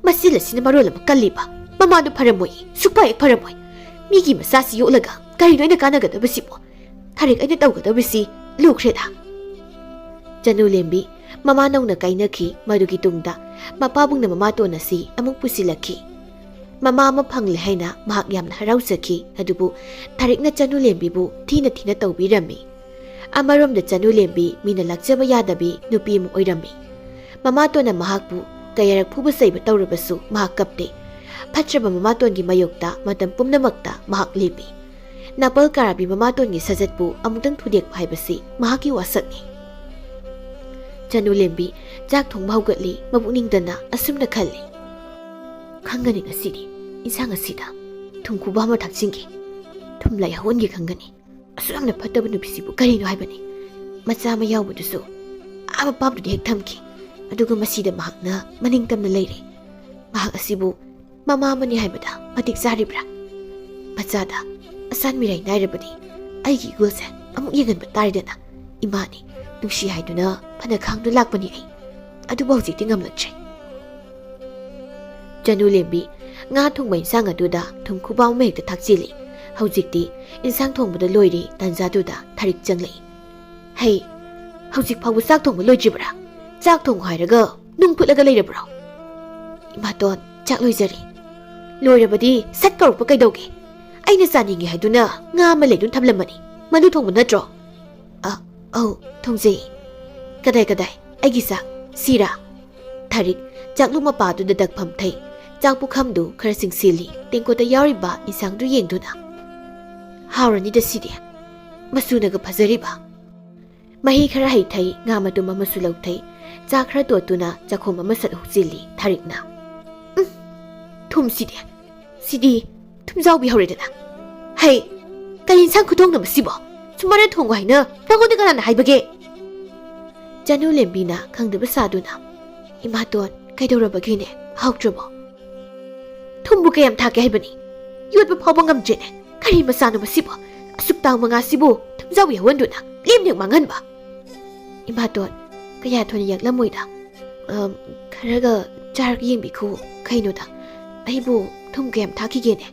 "ꯃꯆꯤꯜ ꯑꯁꯤꯅ ꯃꯔꯣꯜ ꯑꯃ ꯀꯜꯂꯤꯕ꯫ ꯃꯃꯥꯗꯨ ꯐꯔꯝꯃꯣꯏ, ꯁꯨꯛꯐ ꯍꯦꯛ ꯐꯔꯝꯃꯣꯏ꯫ ꯃꯤꯒꯤ ꯃꯆꯥꯁꯤ ꯌꯣꯛꯂꯒ ꯀꯔꯤꯅꯣ ꯑꯩꯅ ꯀꯥꯟꯅꯒꯗꯕꯁꯤꯕꯣ? ꯊꯥꯔꯤꯛ ꯑꯩꯅ ꯇꯧꯒꯗꯕꯁꯤ ꯂꯨꯈ꯭ꯔꯦꯗ꯫" ꯆꯅꯨ ꯂꯦꯝꯕꯤ ꯃꯃꯥ ꯅꯧꯅ ꯀꯥꯏꯅꯈꯤ꯫ ꯃꯗꯨꯒꯤ ꯇꯨꯡꯗ ꯃꯄꯥꯕꯨꯡꯅ ꯃꯃꯥꯇꯣꯟ ꯑꯁꯤ ꯑꯃꯨꯛ ꯄꯨꯁꯤꯜꯂꯛꯈꯤ꯫ ꯃꯃꯥ ꯑꯃ ꯐꯪꯂꯦ ꯍꯥꯏꯅ ꯃꯍꯥꯛ ꯌꯥꯝꯅ ꯍꯔꯥꯎꯖꯈꯤ꯫ ꯑꯗꯨꯕꯨ ꯊꯥꯔꯤꯛꯅ ꯆꯅꯨ ꯂꯦꯝꯕꯤꯕꯨ ꯊꯤꯅ ꯊꯤꯅ ꯇꯧꯕꯤꯔꯝꯃꯤ꯫ ꯑꯃꯔꯣꯝꯗ ꯆꯅꯨ ꯂꯦꯝꯕꯤ ꯃꯤꯅ ꯂꯥꯛꯆꯕ ꯌꯥꯗꯕꯤ ꯅꯨꯄꯤ ꯑꯃ ꯑꯣꯏꯔꯝꯃꯤ꯫ ꯃꯃꯥꯇꯣꯟꯅ ꯃꯍꯥꯛꯄꯨ ꯀꯌꯥꯔꯛ ꯐꯨꯕ ꯆꯩꯕ ꯇꯧꯔꯕꯁꯨ ꯃꯍꯥꯛ ꯀꯞꯇꯦ꯫ ꯐꯠꯇ꯭ꯔꯕ ꯃꯃꯥꯇꯣꯟꯒꯤ ꯃꯥꯌꯣꯛꯇ ꯃꯇꯝ ꯄꯨꯝꯅꯃꯛꯇ ꯃꯍꯥꯛ ꯂꯦꯞꯄꯤ꯫ ꯅꯥꯄꯜ ꯀꯥꯔꯥꯕꯤ ꯃꯃꯥꯇꯣꯟꯒꯤ ꯁꯖꯠꯄꯨ ꯑꯃꯨꯛꯇꯪ ꯊꯨꯗꯦꯛꯄ ꯍꯥꯏꯕꯁꯤ ꯃꯍꯥꯛꯀꯤ ꯋꯥꯁꯛꯅꯤ꯫ ꯆꯅꯨ ꯂꯦꯝꯕꯤ ꯆꯥꯛ ꯊꯣꯡꯕ ꯍꯧꯒꯠꯂꯤ꯫ ꯃꯕꯨꯛꯅꯤꯡꯗꯅ ꯑꯁꯨꯝꯅ ꯈꯜꯂꯤ꯫ "ꯈꯪꯒꯅꯤ ꯉꯁꯤꯗꯤ ꯏꯟꯁꯥꯡ ꯑꯁꯤꯗ ꯊꯨꯝ ꯈꯨꯕ ꯑꯃ ꯊꯥꯛꯆꯤꯟꯒꯦ꯫ ꯊꯨꯝ ꯂꯥꯏ ꯍꯧꯍꯟꯒꯦ ꯈꯪꯒꯅꯤ꯫ ꯑꯁꯨꯛ ꯌꯥꯝꯅ ꯐꯠꯇꯕ ꯅꯨꯄꯤꯁꯤꯕꯨ ꯀꯔꯤꯅꯣ ꯍꯥꯏꯕꯅꯤ? ꯃꯆꯥ ꯑꯃ ꯌꯥꯎꯕꯗꯨꯁꯨ ꯑꯥ ꯃꯄꯥꯝꯗꯨꯗ ꯍꯦꯛ ꯊꯝꯈꯤ꯫ ꯑꯗꯨꯒ ꯃꯁꯤꯗ ꯃꯍꯥꯛꯅ ꯃꯅꯤꯡ ꯇꯝꯅ ꯂꯩꯔꯦ꯫ ꯃꯍꯥꯛ ꯑꯁꯤꯕꯨ ꯃꯃꯥ ꯑꯃꯅꯤ ꯍꯥꯏꯕꯗ ꯃꯇꯤꯛ ꯆꯥꯔꯤꯕ꯭ꯔꯥ? ꯃꯆꯥꯗ ꯑꯁꯥꯟ ꯃꯤꯔꯥꯏ ꯅꯥꯏꯔꯕꯗꯤ ꯑꯩꯒꯤ ꯏꯒꯨꯜꯁꯦ ꯑꯃꯨꯛ ꯌꯦꯡꯍꯟꯕ ꯇꯥꯔꯦꯗꯅ꯫ ꯏꯃꯥꯅꯤ, ꯅꯨꯡꯁꯤ ꯍꯥꯏꯗꯨꯅ ꯐꯅ ꯈꯥꯡꯗꯨꯅ ꯂꯥꯛꯄꯅꯤ ꯑꯩ꯫ ꯑꯗꯨꯕꯨ ꯍꯧꯖꯤꯛꯇꯤ ꯉꯝꯂꯛꯇ꯭ꯔꯦ꯫" ꯆꯅꯨ ꯂꯦꯝꯕꯤ ꯉꯥ ꯊꯣꯡꯕ ꯏꯟꯁꯥꯡ ꯑꯗꯨꯗ ꯊꯨꯝ ꯈꯨꯕꯥ ꯑꯃ ꯍꯦꯛꯇ ꯊꯥꯛꯆꯤꯜꯂꯤ꯫ ꯍꯧꯖꯤꯛꯇꯤ ꯏꯟꯁꯥꯡ ꯊꯣꯡꯕꯗ ꯂꯣꯏꯔꯦ꯫ ꯇꯥꯟꯖꯥꯗꯨꯗ ꯊꯥꯔꯤꯛ ꯆꯪꯂꯛꯏ꯫ "ꯍꯩ, ꯍꯧꯖꯤꯛ ꯐꯥꯎꯕ ꯆꯥꯛ ꯊꯣꯡꯕ ꯂꯣꯏꯗ꯭ꯔꯤꯕ꯭ꯔꯥ? ꯆꯥꯛ ꯊꯣꯡꯉꯨ ꯍꯥꯏꯔꯒ ꯅꯨꯡ ꯐꯨꯠꯂꯒ ꯂꯩꯔꯕ꯭ꯔꯣ?" "ꯏꯃꯥꯇꯣꯟ, ꯆꯥꯛ ꯂꯣꯏꯖꯔꯦ꯫" "ꯂꯣꯏꯔꯕꯗꯤ ꯁꯠ ꯀꯧꯔꯛꯄ ꯀꯩꯗꯧꯒꯦ? ꯑꯩꯅ ꯆꯥꯅꯤꯡꯉꯤ ꯍꯥꯏꯗꯨꯅ ꯉꯥ ꯑꯃ ꯂꯩꯗꯨꯅ ꯊꯝꯂꯝꯕꯅꯤ꯫ ꯃꯗꯨ ꯊꯣꯡꯕ ꯅꯠꯇ꯭ꯔꯣ? ꯑ, ꯑꯧ, ꯊꯣꯡꯖꯩ꯫ ꯀꯗꯥꯏ, ꯀꯗꯥꯏ? ꯑꯩꯒꯤ ꯆꯥꯛ, ꯁꯤꯔꯥ? ꯊꯥꯔꯤꯛ, ꯆꯥꯛꯂꯨꯛ ꯃꯄꯥꯗꯨꯗ ꯗꯛꯐꯝ ꯊꯩ꯫ ꯆꯥꯛ ꯄꯨꯈꯝꯗꯨ ꯈꯔ ꯆꯤꯡꯁꯤꯜꯂꯤ, ꯇꯦꯡꯀꯣꯠꯇ ꯌꯥꯎꯔꯤꯕ ꯏꯟꯁꯥꯡꯗꯨ ꯌꯦꯡꯗꯨꯅ꯫ ꯍꯥꯎꯔꯅꯤꯗ ꯁꯤꯗꯤ꯫ ꯃꯆꯨꯅꯒ ꯐꯖꯔꯤꯕ꯫ ꯃꯍꯤ ꯈꯔ ꯍꯩꯊꯩ, ꯉꯥ ꯃꯇꯨꯝ ꯑꯃꯁꯨ ꯂꯧꯊꯩ꯫ ꯆꯥꯛ ꯈꯔ ꯇꯣꯠꯇꯨꯅ ꯆꯥꯛꯈꯣꯝ ꯑꯃ ꯁꯠ ꯍꯨꯛꯆꯤꯜꯂꯤ ꯊꯥꯔꯤꯛꯅ꯫ ꯎꯝ, ꯊꯨꯝꯁꯤꯗꯤ, ꯁꯤꯗꯤ ꯊꯨꯝꯖꯥꯎꯕꯤ ꯍꯧꯔꯦꯗꯅ꯫ ꯍꯩ, ꯀꯔꯤ ꯏꯟꯁꯥꯡ ꯈꯨꯊꯣꯡꯅꯣ ꯃꯁꯤꯕꯣ? ꯁꯨꯃꯥꯏꯅ ꯊꯣꯡꯉꯨ ꯍꯥꯏꯅ ꯅꯪꯉꯣꯟꯗ ꯀꯅꯥꯅ ꯍꯥꯏꯕꯒꯦ? ꯆꯅꯨ ꯂꯦꯝꯕꯤꯅ ꯈꯪꯗꯕ ꯁꯥꯗꯨꯅ, "ꯏꯃꯥꯇꯣꯟ, ꯀꯩꯗꯧꯔꯕꯒꯦꯅꯦ? ꯍꯥꯎꯇ꯭ꯔꯕꯣ?" "ꯊꯨꯝꯕꯨ ꯀꯌꯥꯝ ꯊꯥꯛꯀꯦ ꯍꯥꯏꯕꯅꯤ? ꯌꯣꯠꯄ ꯐꯥꯎꯕ ꯉꯝꯗ꯭ꯔꯦꯅꯦ꯫ ꯀꯔꯤ ꯃꯆꯥꯅꯣ ꯃꯁꯤꯕꯣ? ꯑꯁꯨꯛ ꯇꯥꯡꯕ ꯉꯥꯁꯤꯕꯨ ꯊꯨꯝꯖꯥꯎꯕꯤ ꯍꯧꯍꯟꯗꯨꯅ ꯂꯦꯝꯅ ꯃꯥꯡꯍꯟꯕ?" "ꯏꯃꯥꯇꯣꯟ, ꯀꯌꯥ ꯊꯣꯏꯅ ꯌꯥꯛꯂꯝꯃꯣꯏꯗ꯫ ꯑꯝ, ꯈꯔꯒ ꯆꯥꯔꯒ ꯌꯦꯡꯕꯤꯈꯣ꯫ ꯀꯩꯅꯣꯗ, ꯑꯩꯕꯨ ꯊꯨꯝ ꯀꯌꯥꯝ ꯊꯥꯛꯈꯤꯒꯦꯅꯦ?"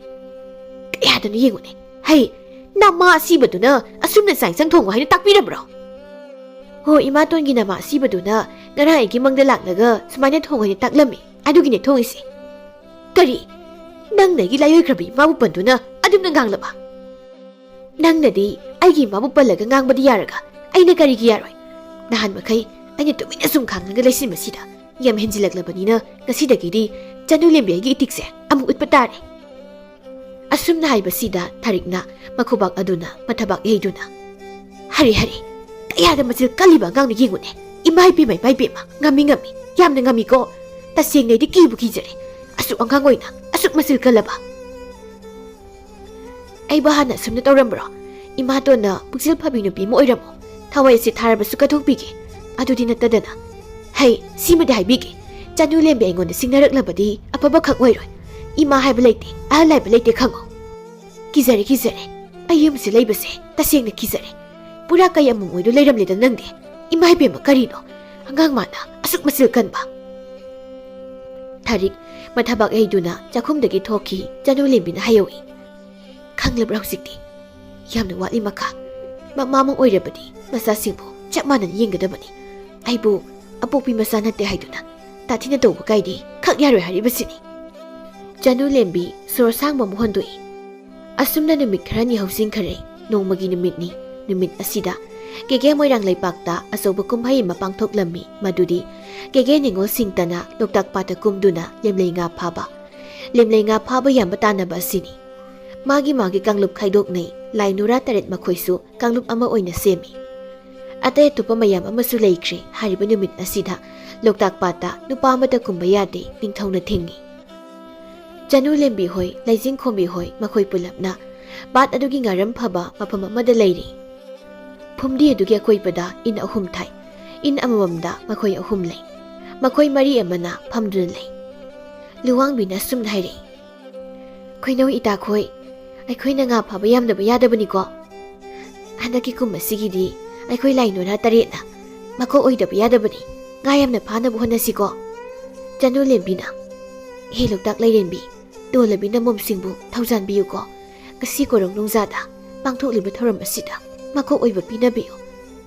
"ꯀꯌꯥꯗꯅꯣ ꯌꯦꯡꯉꯨꯅꯦ꯫ ꯍꯩ, ꯅꯃꯥ ꯑꯁꯤꯕꯗꯨꯅ ꯑꯁꯨꯝꯅ ꯆꯥꯛ ꯏꯟꯁꯥꯡ ꯊꯣꯡꯉꯨ ꯍꯥꯏꯅ ꯇꯥꯛꯄꯤꯔꯝꯕ꯭ꯔꯣ?" "ꯍꯣ, ꯏꯃꯥꯇꯣꯟꯒꯤ ꯅꯃꯥ ꯑꯁꯤꯕꯗꯨꯅ ꯉꯔꯥꯡ ꯑꯩꯒꯤ ꯃꯪꯗ ꯂꯥꯛꯂꯒ ꯁꯨꯃꯥꯏꯅ ꯊꯣꯡꯉꯨ ꯍꯥꯏꯅ ꯇꯥꯛꯂꯝꯃꯤ꯫ ꯑꯗꯨꯒꯤꯅꯦ ꯊꯣꯡꯉꯤꯁꯦ꯫" "ꯀꯔꯤ? ꯅꯪꯅ ꯑꯩꯒꯤ ꯂꯥꯏꯑꯣꯏꯈ꯭ꯔꯕ ꯏꯃꯥꯕꯨ ꯄꯟꯗꯨꯅ ꯑꯗꯨꯝꯅ ꯉꯥꯡꯂꯕ?" "ꯅꯪꯅꯗꯤ ꯑꯩꯒꯤ ꯏꯃꯥꯕꯨ ꯄꯜꯂꯒ ꯉꯥꯡꯕꯗꯤ ꯌꯥꯔꯒ ꯑꯩꯅ ꯀꯔꯤꯒꯤ ꯌꯥꯔꯣꯏ? ꯅꯍꯥꯟ ꯃꯈꯩ ꯑꯩꯅ ꯇꯨꯃꯤꯟꯅ ꯁꯨꯝ ꯈꯥꯡꯂꯒ ꯂꯩꯁꯤꯟꯕꯁꯤꯗ ꯌꯥꯝ ꯍꯦꯟꯖꯤꯜꯂꯛꯂꯕꯅꯤꯅ ꯉꯁꯤꯗꯒꯤꯗꯤ ꯆꯅꯨ ꯂꯦꯝꯕꯤ ꯑꯩꯒꯤ ꯏꯇꯤꯛꯁꯦ ꯑꯃꯨꯛ ꯎꯠꯄ ꯇꯥꯔꯦ꯫" ꯑꯁꯨꯝꯅ ꯍꯥꯏꯕꯁꯤꯗ ꯊꯥꯔꯤꯛꯅ ꯃꯈꯨꯕꯥꯛ ꯑꯗꯨꯅ ꯃꯊꯕꯥꯛ ꯌꯩꯗꯨꯅ, "ꯍꯔꯦ, ꯍꯔꯦ, ꯀꯌꯥꯗ ꯃꯆꯤꯜ ꯀꯜꯂꯤꯕ ꯑꯉꯥꯡꯅꯣ ꯌꯦꯡꯉꯨꯅꯦ꯫ ꯏꯃꯥ ꯏꯄꯦꯝꯃ, ꯏꯃꯥ ꯏꯄꯦꯝꯃ, ꯉꯝꯃꯤ, ꯉꯝꯃꯤ, ꯌꯥꯝꯅ ꯉꯝꯃꯤꯀꯣ꯫ ꯇꯁꯦꯡꯅ ꯑꯩꯗꯤ ꯀꯤꯕꯨ ꯀꯤꯖꯔꯦ꯫ ꯑꯁꯨꯛ ꯑꯉꯥꯡ ꯑꯣꯏꯅ ꯑꯁꯨꯛ ꯃꯆꯤꯜ ꯀꯜꯂꯕ꯫" "ꯑꯩꯕꯨ ꯍꯥꯟꯅ ꯑꯁꯨꯝꯅ ꯇꯧꯔꯝꯕ꯭ꯔꯣ? ꯏꯃꯥꯇꯣꯟꯅ ꯄꯨꯛꯆꯦꯜ ꯐꯕꯤ ꯅꯨꯄꯤ ꯑꯃ ꯑꯣꯏꯔꯝꯃꯣ꯫ ꯊꯋꯥꯏ ꯑꯁꯤ ꯊꯥꯔꯕꯁꯨ ꯀꯠꯊꯣꯛꯄꯤꯒꯦ꯫ ꯑꯗꯨꯗꯤ ꯅꯠꯇꯗꯅ꯫ ꯍꯩ, ꯁꯤꯃꯗꯤ ꯍꯥꯏꯕꯤꯒꯦ꯫ ꯆꯅꯨ ꯂꯦꯝꯕꯤ ꯑꯩꯉꯣꯟꯗ ꯁꯤꯡꯅꯔꯛꯂꯕꯗꯤ ꯑꯐꯕ ꯈꯛ ꯑꯣꯏꯔꯣꯏ꯫ ꯏꯃꯥ ꯍꯥꯏꯕ ꯂꯩꯇꯦ, ꯑꯍꯜ ꯍꯥꯏꯕ ꯂꯩꯇꯦ ꯈꯪꯉꯣ꯫ ꯀꯤꯖꯔꯦ, ꯀꯤꯖꯔꯦ꯫ ꯑꯩ ꯌꯨꯝꯁꯤ ꯂꯩꯕꯁꯦ ꯇꯁꯦꯡꯅ ꯀꯤꯖꯔꯦ꯫ ꯄꯨꯔꯥ ꯀꯩ ꯑꯃꯣꯝ ꯑꯣꯏꯗꯨ ꯂꯩꯔꯝꯂꯦꯗ ꯅꯪꯗꯤ꯫ ꯏꯃꯥ ꯏꯕꯦꯝꯃ, ꯀꯔꯤꯅꯣ? ꯑꯉꯥꯡ ꯃꯥꯅ ꯑꯁꯨꯛ ꯃꯆꯤꯜ ꯀꯟꯕ?" ꯊꯥꯔꯤꯛ ꯃꯊꯕꯥꯛ ꯌꯩꯗꯨꯅ ꯆꯥꯛꯈꯨꯝꯗꯒꯤ ꯊꯣꯛꯈꯤ꯫ ꯆꯅꯨ ꯂꯦꯝꯕꯤꯅ ꯍꯥꯏꯍꯧꯏ, "ꯈꯪꯂꯕ꯭ꯔꯥ ꯍꯧꯖꯤꯛꯇꯤ? ꯌꯥꯝꯅ ꯋꯥꯠꯂꯤ ꯃꯈꯥ꯫ ꯃꯃꯥ ꯑꯃ ꯑꯣꯏꯔꯕꯗꯤ ꯃꯆꯥꯁꯤꯡꯕꯨ ꯆꯞ ꯃꯥꯟꯅꯅ ꯌꯦꯡꯒꯗꯕꯅꯤ꯫ ꯑꯩꯕꯨ ꯑꯄꯣꯛꯄꯤ ꯃꯆꯥ ꯅꯠꯇꯦ ꯍꯥꯏꯗꯨꯅ ꯇꯥꯊꯤꯅ ꯇꯧꯕ ꯀꯥꯏꯗꯤ ꯈꯛ ꯌꯥꯔꯣꯏ ꯍꯥꯏꯔꯤꯕꯁꯤꯅꯤ꯫" ꯆꯅꯨ ꯂꯦꯝꯕꯤ ꯁꯣꯔ ꯁꯥꯡꯕ ꯑꯃ ꯍꯣꯟꯗꯣꯛꯏ꯫ ꯑꯁꯨꯝꯅ ꯅꯨꯃꯤꯠ ꯈꯔꯅꯤ ꯍꯧꯖꯤꯟꯈꯔꯦ꯫ ꯅꯣꯡꯃꯒꯤ ꯅꯨꯃꯤꯠꯅꯤ꯫ ꯅꯨꯃꯤꯠ ꯑꯁꯤꯗ ꯀꯦꯒꯦ ꯃꯣꯏꯔꯥꯡ ꯂꯩꯄꯥꯛꯇ ꯑꯆꯧꯕ ꯀꯨꯝꯍꯩ ꯑꯃ ꯄꯥꯡꯊꯣꯛꯂꯝꯃꯤ, ꯃꯗꯨꯗꯤ ꯀꯦꯒꯦ ꯅꯤꯉꯣꯜ ꯁꯤꯡꯇꯅ ꯂꯣꯛꯇꯥꯛ ꯄꯥꯠꯇ ꯀꯨꯝꯗꯨꯅ ꯂꯦꯝꯂꯩ ꯉꯥ ꯐꯥꯕ, ꯂꯦꯝꯂꯩ ꯉꯥ ꯐꯥꯕ ꯌꯥꯝꯕ ꯇꯥꯟꯅꯕ ꯑꯁꯤꯅꯤ꯫ ꯃꯥꯒꯤ ꯃꯥꯒꯤ ꯀꯥꯡꯂꯨꯞ ꯈꯥꯏꯗꯣꯛꯅꯩ꯫ ꯂꯥꯏ ꯅꯨꯔꯥ ꯇꯔꯦꯠ ꯃꯈꯣꯏꯁꯨ ꯀꯥꯡꯂꯨꯞ ꯑꯃ ꯑꯣꯏꯅ ꯁꯦꯝꯃꯤ꯫ ꯑꯇꯩ ꯑꯇꯣꯞꯄ ꯃꯌꯥꯝ ꯑꯃꯁꯨ ꯂꯩꯈ꯭ꯔꯦ꯫ ꯍꯥꯏꯔꯤꯕ ꯅꯨꯃꯤꯠ ꯑꯁꯤꯗ ꯂꯣꯛꯇꯥꯛ ꯄꯥꯠꯇ ꯅꯨꯄꯥ ꯑꯃꯠꯇ ꯀꯨꯝꯕ ꯌꯥꯗꯦ, ꯅꯤꯡꯊꯧꯅ ꯊꯤꯡꯉꯤ꯫ ꯆꯅꯨ ꯂꯦꯝꯕꯤ ꯍꯣꯏ, ꯂꯩꯖꯤꯡ ꯈꯣꯝꯕꯤ ꯍꯣꯏ, ꯃꯈꯣꯏ ꯄꯨꯂꯞꯅ ꯄꯥꯠ ꯑꯗꯨꯒꯤ ꯉꯥꯔꯝ ꯐꯕ ꯃꯐꯝ ꯑꯃꯗ ꯂꯩꯔꯤ꯫ ꯐꯨꯝꯗꯤ ꯑꯗꯨꯒꯤ ꯑꯀꯣꯏꯕꯗ ꯏꯟ ꯑꯍꯨꯝ ꯊꯥꯏ꯫ ꯏꯟ ꯑꯃꯃꯝꯗ ꯃꯈꯣꯏ ꯑꯍꯨꯝ ꯂꯩ꯫ ꯃꯈꯣꯏ ꯃꯔꯤ ꯑꯃꯅ ꯐꯝꯗꯨꯅ ꯂꯩ꯫ ꯂꯨꯋꯥꯡꯕꯤꯅ ꯑꯁꯨꯝꯅ ꯍꯥꯏꯔꯛꯏ, "ꯈꯣꯏꯅꯧ ꯏꯇꯥꯈꯣꯏ, ꯑꯩꯈꯣꯏꯅ ꯉꯥ ꯐꯥꯕ ꯌꯥꯝꯗꯕ ꯌꯥꯗꯕꯅꯤꯀꯣ꯫ ꯍꯟꯗꯛꯀꯤ ꯀꯨꯝ ꯑꯁꯤꯒꯤꯗꯤ ꯑꯩꯈꯣꯏ ꯂꯥꯏ ꯅꯣꯔꯥ ꯇꯔꯦꯠꯅ ꯃꯀꯣꯛ ꯑꯣꯏꯗꯕ ꯌꯥꯗꯕꯅꯤ꯫ ꯉꯥ ꯌꯥꯝꯅ ꯐꯥꯅꯕ ꯍꯣꯠꯅꯁꯤꯀꯣ"꯫ ꯆꯅꯨ ꯂꯦꯝꯕꯤꯅ, "ꯍꯦ ꯂꯣꯛꯇꯥꯛ ꯂꯥꯏꯔꯦꯝꯕꯤ, ꯇꯣꯜꯂꯕꯤ ꯅꯃꯣꯝꯁꯤꯡꯕꯨ ꯊꯧꯖꯥꯟꯕꯤꯌꯨꯀꯣ꯫ ꯉꯁꯤ ꯀꯣꯔꯧ ꯅꯨꯡꯖꯥꯗ ꯄꯥꯡꯊꯣꯛꯂꯤꯕ ꯊꯧꯔꯝ ꯑꯁꯤꯗ ꯃꯀꯣꯛ ꯑꯣꯏꯕ ꯄꯤꯅꯕꯤꯌꯨ꯫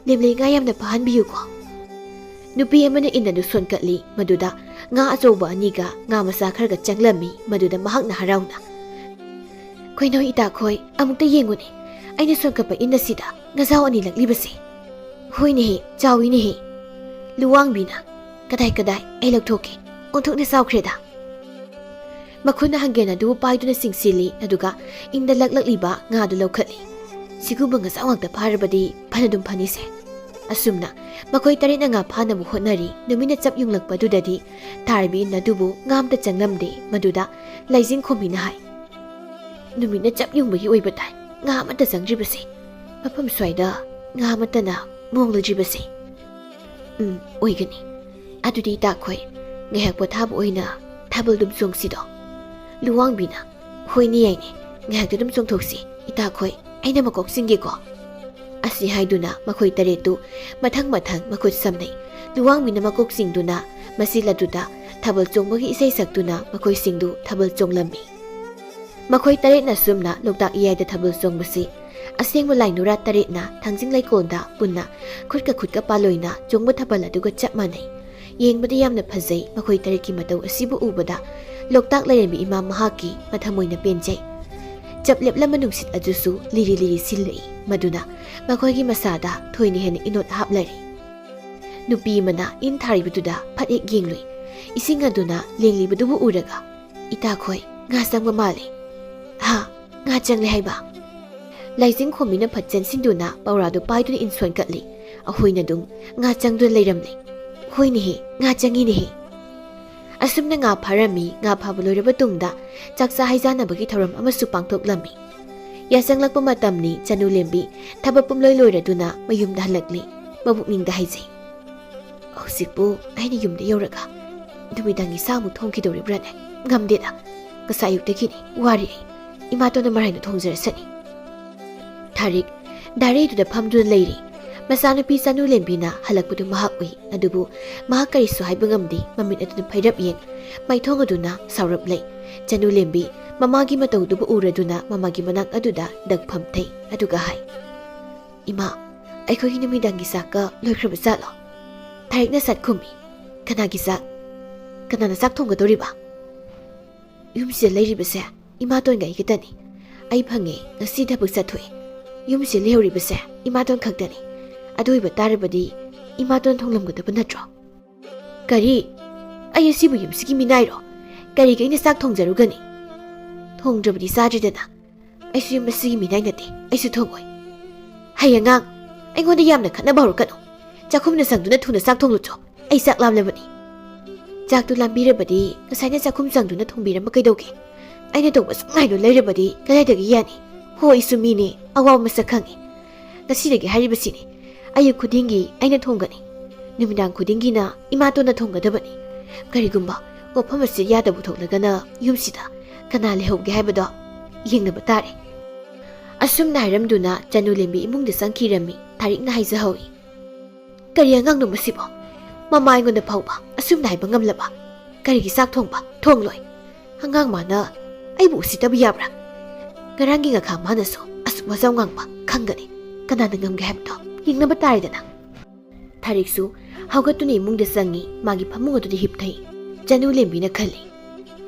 ꯂꯦꯝꯂꯩ ꯉꯥ ꯌꯥꯝꯅ ꯐꯥꯍꯟꯕꯤꯌꯨꯀꯣ"꯫ ꯅꯨꯄꯤ ꯑꯃꯅ ꯏꯟ ꯑꯗꯨ ꯁꯣꯟꯀꯠꯂꯤ, ꯃꯗꯨꯗ ꯉꯥ ꯑꯆꯧꯕ ꯑꯅꯤꯒ ꯉꯥ ꯃꯆꯥ ꯈꯔꯒ ꯆꯪꯂꯝꯃꯤ꯫ ꯃꯗꯨꯗ ꯃꯍꯥꯛꯅ ꯍꯔꯥꯎꯅ, "ꯈꯣꯏꯅꯧ ꯏꯇꯥꯈꯣꯏ, ꯑꯃꯨꯛꯇ ꯌꯦꯡꯉꯨꯅꯦ, ꯑꯩꯅ ꯁꯣꯟꯀꯠꯄ ꯏꯟ ꯑꯁꯤꯗ ꯉꯥꯖꯥꯎ ꯑꯅꯤ ꯂꯛꯂꯤꯕꯁꯦ"꯫ "ꯍꯣꯏꯅꯦꯍꯦ, ꯆꯥꯎꯏꯅꯦꯍꯦ"꯫ ꯂꯨꯋꯥꯡꯕꯤꯅ, "ꯀꯗꯥꯏ, ꯀꯗꯥꯏ, ꯑꯩ ꯂꯧꯊꯣꯛꯀꯦ, ꯑꯣꯟꯊꯣꯛꯅ ꯆꯥꯎꯈ꯭ꯔꯦꯗ"꯫ ꯃꯈꯨꯠꯅ ꯍꯪꯒꯦꯟ ꯑꯗꯨ ꯄꯥꯏꯗꯨꯅ ꯆꯤꯡꯁꯤꯜꯂꯤ, ꯑꯗꯨꯒ ꯏꯟꯗ ꯂꯛꯂꯛꯂꯤꯕ ꯉꯥꯗꯨ ꯂꯧꯈꯠꯂꯤ꯫ "ꯁꯤꯒꯨꯝꯕ ꯉꯥꯖꯥꯎ ꯉꯥꯛꯇ ꯐꯥꯔꯕꯗꯤ ꯐꯅꯗꯨꯝ ꯐꯅꯤꯁꯦ"꯫ ꯑꯁꯨꯝꯅ ꯃꯈꯣꯏ ꯇꯔꯦꯠꯅ ꯉꯥ ꯐꯥꯅꯕ ꯍꯣꯠꯅꯔꯤ꯫ ꯅꯨꯃꯤꯠꯅ ꯆꯞ ꯌꯨꯡꯂꯛꯄꯗꯨꯗꯗꯤ ꯊꯥꯔꯕꯤ ꯏꯟ ꯑꯗꯨꯕꯨ ꯉꯥ ꯑꯃꯇ ꯆꯪꯂꯝꯗꯦ꯫ ꯃꯗꯨꯗ ꯂꯥꯏꯖꯤꯡ ꯈꯣꯝꯕꯤꯅ ꯍꯥꯏ, "ꯅꯨꯃꯤꯠꯅ ꯆꯞ ꯌꯨꯡꯕꯒꯤ ꯑꯣꯏꯕ ꯇꯥꯏ ꯉꯥ ꯑꯃꯠꯇ ꯆꯪꯗ꯭ꯔꯤꯕꯁꯦ꯫ ꯃꯐꯝ ꯁ꯭ꯋꯥꯏꯗ ꯉꯥ ꯑꯃꯠꯇꯅ ꯃꯣꯡꯂꯨꯗ꯭ꯔꯤꯕꯁꯦ"꯫ "ꯎꯝ, ꯑꯣꯏꯒꯅꯤ꯫ ꯑꯗꯨꯗꯤ ꯏꯇꯥꯈꯣꯏ, ꯉꯥꯏꯍꯥꯛ ꯄꯣꯊꯥꯕ ꯑꯣꯏꯅ ꯊꯥꯕꯜꯗꯨꯝ ꯆꯣꯡꯁꯤꯗꯣ"꯫ ꯂꯨꯋꯥꯡꯕꯤꯅ, "ꯍꯣꯏꯅꯦ, ꯌꯥꯏꯅꯦ, ꯉꯥꯏꯍꯥꯛꯇꯤ ꯑꯗꯨꯝ ꯆꯣꯡꯊꯣꯛꯁꯤ꯫ ꯏꯇꯥꯈꯣꯏ, ꯑꯩꯅ ꯃꯀꯣꯛ ꯆꯤꯡꯒꯦꯀꯣ"꯫ ꯑꯁꯤ ꯍꯥꯏꯗꯨꯅ ꯃꯈꯣꯏ ꯇꯔꯦꯠꯇꯨ ꯃꯊꯪ ꯃꯊꯪ ꯃꯈꯨꯠ ꯁꯝꯅꯩ꯫ ꯂꯨꯋꯥꯡꯕꯤꯅ ꯃꯀꯣꯛ ꯆꯤꯡꯗꯨꯅ ꯃꯆꯤꯜ ꯑꯗꯨꯗ ꯊꯥꯕꯜ ꯆꯣꯡꯕꯒꯤ ꯏꯁꯩ ꯁꯛꯇꯨꯅ ꯃꯈꯣꯏꯁꯤꯡꯗꯨ ꯊꯥꯕꯜ ꯆꯣꯡꯂꯝꯃꯤ꯫ ꯃꯈꯣꯏ ꯇꯔꯦꯠꯅ ꯁꯨꯝꯅ ꯂꯣꯛꯇꯥꯛ ꯏꯌꯥꯏꯗ ꯊꯥꯕꯜ ꯆꯣꯡꯕꯁꯤ ꯑꯁꯦꯡꯕ ꯂꯥꯏ ꯅꯨꯔꯥ ꯇꯔꯦꯠꯅ ꯊꯥꯡꯖꯤꯡ ꯂꯩꯀꯣꯜꯗ ꯄꯨꯟꯅ ꯈꯨꯠꯀ ꯈꯨꯠꯀ ꯄꯥꯂꯣꯏꯅ ꯆꯣꯡꯕ ꯊꯥꯕꯜ ꯑꯗꯨꯒ ꯆꯞ ꯃꯥꯟꯅꯩ꯫ ꯌꯦꯡꯕꯗ ꯌꯥꯝꯅ ꯐꯖꯩ꯫ ꯃꯈꯣꯏ ꯇꯔꯦꯠꯀꯤ ꯃꯇꯧ ꯑꯁꯤꯕꯨ ꯎꯕꯗ ꯂꯣꯛꯇꯥꯛ ꯂꯥꯏꯔꯦꯝꯕꯤ ꯏꯃꯥ ꯃꯍꯥꯛꯀꯤ ꯃꯊꯃꯣꯏꯅ ꯄꯦꯟꯖꯩ꯫ ꯆꯞ ꯂꯦꯞꯂꯝꯕ ꯅꯨꯡꯁꯤꯠ ꯑꯗꯨꯁꯨ ꯂꯤꯔꯤ ꯂꯤꯔꯤ ꯁꯤꯜꯂꯛꯏ꯫ ꯃꯗꯨꯅ ꯃꯈꯣꯏꯒꯤ ꯃꯁꯥꯗ ꯊꯣꯏꯅ ꯍꯦꯟꯅ ꯏꯅꯣꯠ ꯍꯥꯞꯂꯔꯦ꯫ ꯅꯨꯄꯤ ꯑꯃꯅ ꯏꯟ ꯊꯥꯔꯤꯕꯗꯨꯗ ꯐꯠ ꯍꯦꯛ ꯌꯦꯡꯂꯨꯏ꯫ ꯏꯁꯤꯡ ꯑꯗꯨꯅ ꯂꯦꯡꯂꯤꯕꯗꯨꯕꯨ ꯎꯔꯒ, "ꯏꯇꯥꯈꯣꯏ, ꯉꯥ ꯆꯪꯕ ꯃꯥꯜꯂꯦ꯫" "ꯍꯥ? ꯉꯥ ꯆꯪꯂꯦ ꯍꯥꯏꯕ?" ꯂꯥꯏꯖꯤꯡ ꯈꯣꯝꯕꯤꯅ ꯐꯠ ꯆꯦꯟꯁꯤꯟꯗꯨꯅ ꯄꯧꯔꯥꯗꯨ ꯄꯥꯏꯗꯨꯅ ꯏꯟ ꯁꯣꯟꯀꯠꯂꯤ꯫ ꯑꯩꯈꯣꯏꯅ ꯑꯗꯨꯝ ꯉꯥ ꯆꯪꯗꯨꯅ ꯂꯩꯔꯝꯂꯦ꯫ "ꯍꯣꯏꯅꯦꯍꯦ, ꯉꯥ ꯆꯪꯉꯤꯅꯦꯍꯦ꯫" ꯑꯁꯨꯝꯅ ꯉꯥ ꯐꯥꯔꯝꯃꯤ꯫ ꯉꯥ ꯐꯥꯕ ꯂꯣꯏꯔꯕ ꯇꯨꯡꯗ ꯆꯥꯛꯆꯥ ꯍꯩꯖꯥꯟꯅꯕꯒꯤ ꯊꯧꯔꯝ ꯑꯃꯁꯨ ꯄꯥꯡꯊꯣꯛꯂꯝꯃꯤ꯫ ꯌꯥꯆꯪꯂꯛꯄ ꯃꯇꯝꯅꯤ꯫ ꯆꯅꯨ ꯂꯦꯝꯕꯤ ꯊꯕꯛ ꯄꯨꯝꯂꯣꯏ ꯂꯣꯏꯔꯗꯨꯅ ꯃꯌꯨꯝꯗ ꯍꯜꯂꯛꯂꯤ꯫ ꯃꯕꯨꯛꯅꯤꯡꯗ ꯍꯥꯏꯖꯩ, "ꯍꯧꯖꯤꯛꯄꯨ ꯑꯩꯅ ꯌꯨꯝꯗ ꯌꯧꯔꯒ ꯅꯨꯃꯤꯗꯥꯡꯒꯤ ꯆꯥꯛ ꯑꯃꯨꯛ ꯊꯣꯡꯈꯤꯗꯧꯔꯤꯕ꯭ꯔꯥꯅꯦ? ꯉꯝꯗꯦꯗ꯫ ꯉꯁꯥꯏ ꯑꯌꯨꯛꯇꯒꯤꯅꯤ ꯋꯥꯔꯤ ꯑꯩ꯫ ꯏꯃꯥꯇꯣꯟꯅ ꯃꯔꯥꯏꯅ ꯊꯣꯡꯖꯔꯁꯅꯤ꯫" ꯊꯥꯔꯤꯛ ꯗꯥꯏꯔꯤꯗꯨꯗ ꯐꯝꯗꯨꯅ ꯂꯩꯔꯤ꯫ ꯃꯆꯥꯅꯨꯄꯤ ꯆꯅꯨ ꯂꯦꯝꯕꯤꯅ ꯍꯜꯂꯛꯄꯗꯨ ꯃꯍꯥꯛ ꯎꯏ꯫ ꯑꯗꯨꯕꯨ ꯃꯍꯥꯛ ꯀꯔꯤꯁꯨ ꯍꯥꯏꯕ ꯉꯝꯗꯦ꯫ ꯃꯃꯤꯠ ꯑꯗꯨꯅ ꯐꯩꯔꯞ ꯌꯦꯡ, ꯃꯥꯏꯊꯣꯡ ꯑꯗꯨꯅ ꯁꯥꯎꯔꯞ ꯂꯩ꯫ ꯆꯅꯨ ꯂꯦꯝꯕꯤ ꯃꯃꯥꯒꯤ ꯃꯇꯧꯗꯨꯕꯨ ꯎꯔꯗꯨꯅ ꯃꯃꯥꯒꯤ ꯃꯅꯥꯛ ꯑꯗꯨꯗ ꯗꯛ ꯐꯝꯊꯩ꯫ ꯑꯗꯨꯒ ꯍꯥꯏ, "ꯏꯃꯥ, ꯑꯩꯈꯣꯏꯒꯤ ꯅꯨꯃꯤꯗꯥꯡꯒꯤ ꯆꯥꯛꯀ ꯂꯣꯏꯈ꯭ꯔꯕ ꯖꯥꯠꯂꯣ?" ꯊꯥꯔꯤꯛꯅ ꯁꯠ ꯈꯨꯝꯃꯤ, "ꯀꯅꯥꯒꯤ ꯆꯥꯛ? ꯀꯅꯥꯅ ꯆꯥꯛ ꯊꯣꯡꯒꯗꯧꯔꯤꯕ?" "ꯌꯨꯝꯁꯤꯗ ꯂꯩꯔꯤꯕꯁꯦ ꯏꯃꯥꯇꯣꯟꯒ ꯑꯩ ꯈꯛꯇꯅꯤ꯫ ꯑꯩ ꯐꯪꯉꯦ, ꯉꯁꯤ ꯊꯕꯛ ꯆꯠꯊꯣꯛꯑꯦ꯫ ꯌꯨꯝꯁꯤꯗ ꯂꯩꯍꯧꯔꯤꯕꯁꯦ ꯏꯃꯥꯇꯣꯟ ꯈꯛꯇꯅꯤ꯫ ꯑꯗꯨ ꯑꯣꯏꯕ ꯇꯥꯔꯕꯗꯤ ꯏꯃꯥꯇꯣꯟ ꯊꯣꯡꯂꯝꯒꯗꯕ ꯅꯠꯇ꯭ꯔꯣ?" "ꯀꯔꯤ? ꯑꯩ ꯑꯁꯤꯕꯨ ꯌꯨꯝꯁꯤꯒꯤ ꯃꯤꯅꯥꯏꯔꯣ? ꯀꯔꯤꯒꯤ ꯑꯩꯅ ꯆꯥꯛ ꯊꯣꯡꯖꯔꯨꯒꯅꯤ? ꯊꯣꯡꯗ꯭ꯔꯕꯗꯤ ꯆꯥꯗ꯭ꯔꯦꯗꯅ꯫ ꯑꯩꯁꯨ ꯌꯨꯝ ꯑꯁꯤꯒꯤ ꯃꯤꯅꯥꯏ ꯅꯠꯇꯦ, ꯑꯩꯁꯨ ꯊꯣꯡꯉꯣꯏ꯫" "ꯍꯩ ꯑꯉꯥꯡ, ꯑꯩꯉꯣꯟꯗ ꯌꯥꯝꯅ ꯈꯠꯅꯕ ꯍꯧꯔꯛꯀꯅꯨ꯫ ꯆꯥꯛꯈꯨꯝꯗ ꯆꯪꯗꯨꯅ ꯊꯨꯅ ꯆꯥꯛ ꯊꯣꯡꯂꯨꯆꯣ꯫ ꯑꯩ ꯆꯥꯛ ꯂꯥꯝꯂꯕꯅꯤ꯫" "ꯆꯥꯛꯇꯨ ꯂꯥꯝꯕꯤꯔꯕꯗꯤ ꯉꯁꯥꯏꯅ ꯆꯥꯛꯈꯨꯝ ꯆꯪꯗꯨꯅ ꯊꯣꯡꯕꯤꯔꯝꯕ ꯀꯩꯗꯧꯒꯦ? ꯑꯩꯅ ꯇꯧꯕ ꯁꯨꯛꯉꯥꯏꯗꯨ ꯂꯩꯔꯕꯗꯤ ꯀꯗꯥꯏꯗꯒꯤ ꯌꯥꯅꯤ? ꯍꯣ, ꯑꯩꯁꯨ ꯃꯤꯅꯤ, ꯑꯋꯥꯕ ꯃꯁꯛ ꯈꯪꯉꯤ꯫ ꯉꯁꯤꯗꯒꯤ ꯍꯥꯏꯔꯤꯕꯁꯤꯅꯤ, ꯑꯌꯨꯛ ꯈꯨꯗꯤꯡꯒꯤ ꯑꯩꯅ ꯊꯣꯡꯒꯅꯤ꯫ ꯅꯨꯃꯤꯗꯥꯡ ꯈꯨꯗꯤꯡꯒꯤꯅ ꯏꯃꯥꯇꯣꯟꯅ ꯊꯣꯡꯒꯗꯕꯅꯤ꯫ ꯀꯔꯤꯒꯨꯝꯕ ꯋꯥꯐꯝ ꯑꯁꯤ ꯌꯥꯗꯕ ꯊꯣꯛꯂꯒꯅ ꯌꯨꯝꯁꯤꯗ ꯀꯅꯥ ꯂꯩꯍꯧꯒꯦ ꯍꯥꯏꯕꯗꯣ ꯌꯦꯡꯅꯕ ꯇꯥꯔꯦ꯫" ꯑꯁꯨꯝꯅ ꯍꯥꯏꯔꯝꯗꯨꯅ ꯆꯅꯨ ꯂꯦꯝꯕꯤ ꯏꯃꯨꯡꯗ ꯆꯪꯈꯤꯔꯝꯃꯤ꯫ ꯊꯥꯔꯤꯛꯅ ꯍꯥꯏꯖꯍꯧꯏ, "ꯀꯔꯤ ꯑꯉꯥꯡꯅꯣ ꯃꯁꯤꯕꯣ? ꯃꯃꯥ ꯑꯩꯉꯣꯟꯗ ꯐꯥꯎꯕ ꯑꯁꯨꯝꯅ ꯍꯥꯏꯕ ꯉꯝꯂꯕ? ꯀꯔꯤꯒꯤ ꯆꯥꯛ ꯊꯣꯡꯕ? ꯊꯣꯡꯂꯣꯏ꯫ ꯑꯉꯥꯡ ꯃꯥꯅ ꯑꯩꯕꯨ ꯎꯁꯤꯠꯇꯕ ꯌꯥꯕ꯭ꯔꯥ? ꯉꯔꯥꯡꯒꯤ ꯉꯥꯈꯥ ꯃꯥꯅꯁꯨ ꯑꯁꯨꯛ ꯋꯥꯖꯥꯎ ꯉꯥꯡꯕ ꯈꯪꯒꯅꯤ꯫ ꯀꯅꯥꯅ ꯉꯝꯒꯦ ꯍꯥꯏꯕꯗꯣ ꯌꯦꯡꯅꯕ ꯇꯥꯔꯦꯗꯅ꯫" ꯊꯥꯔꯤꯛꯁꯨ ꯍꯧꯒꯠꯇꯨꯅ ꯏꯃꯨꯡꯗ ꯆꯪꯉꯤ꯫ ꯃꯥꯒꯤ ꯐꯃꯨꯡ ꯑꯗꯨꯗ ꯍꯤꯞꯊꯩ꯫ ꯆꯅꯨ ꯂꯦꯝꯕꯤꯅ ꯈꯜꯂꯤ,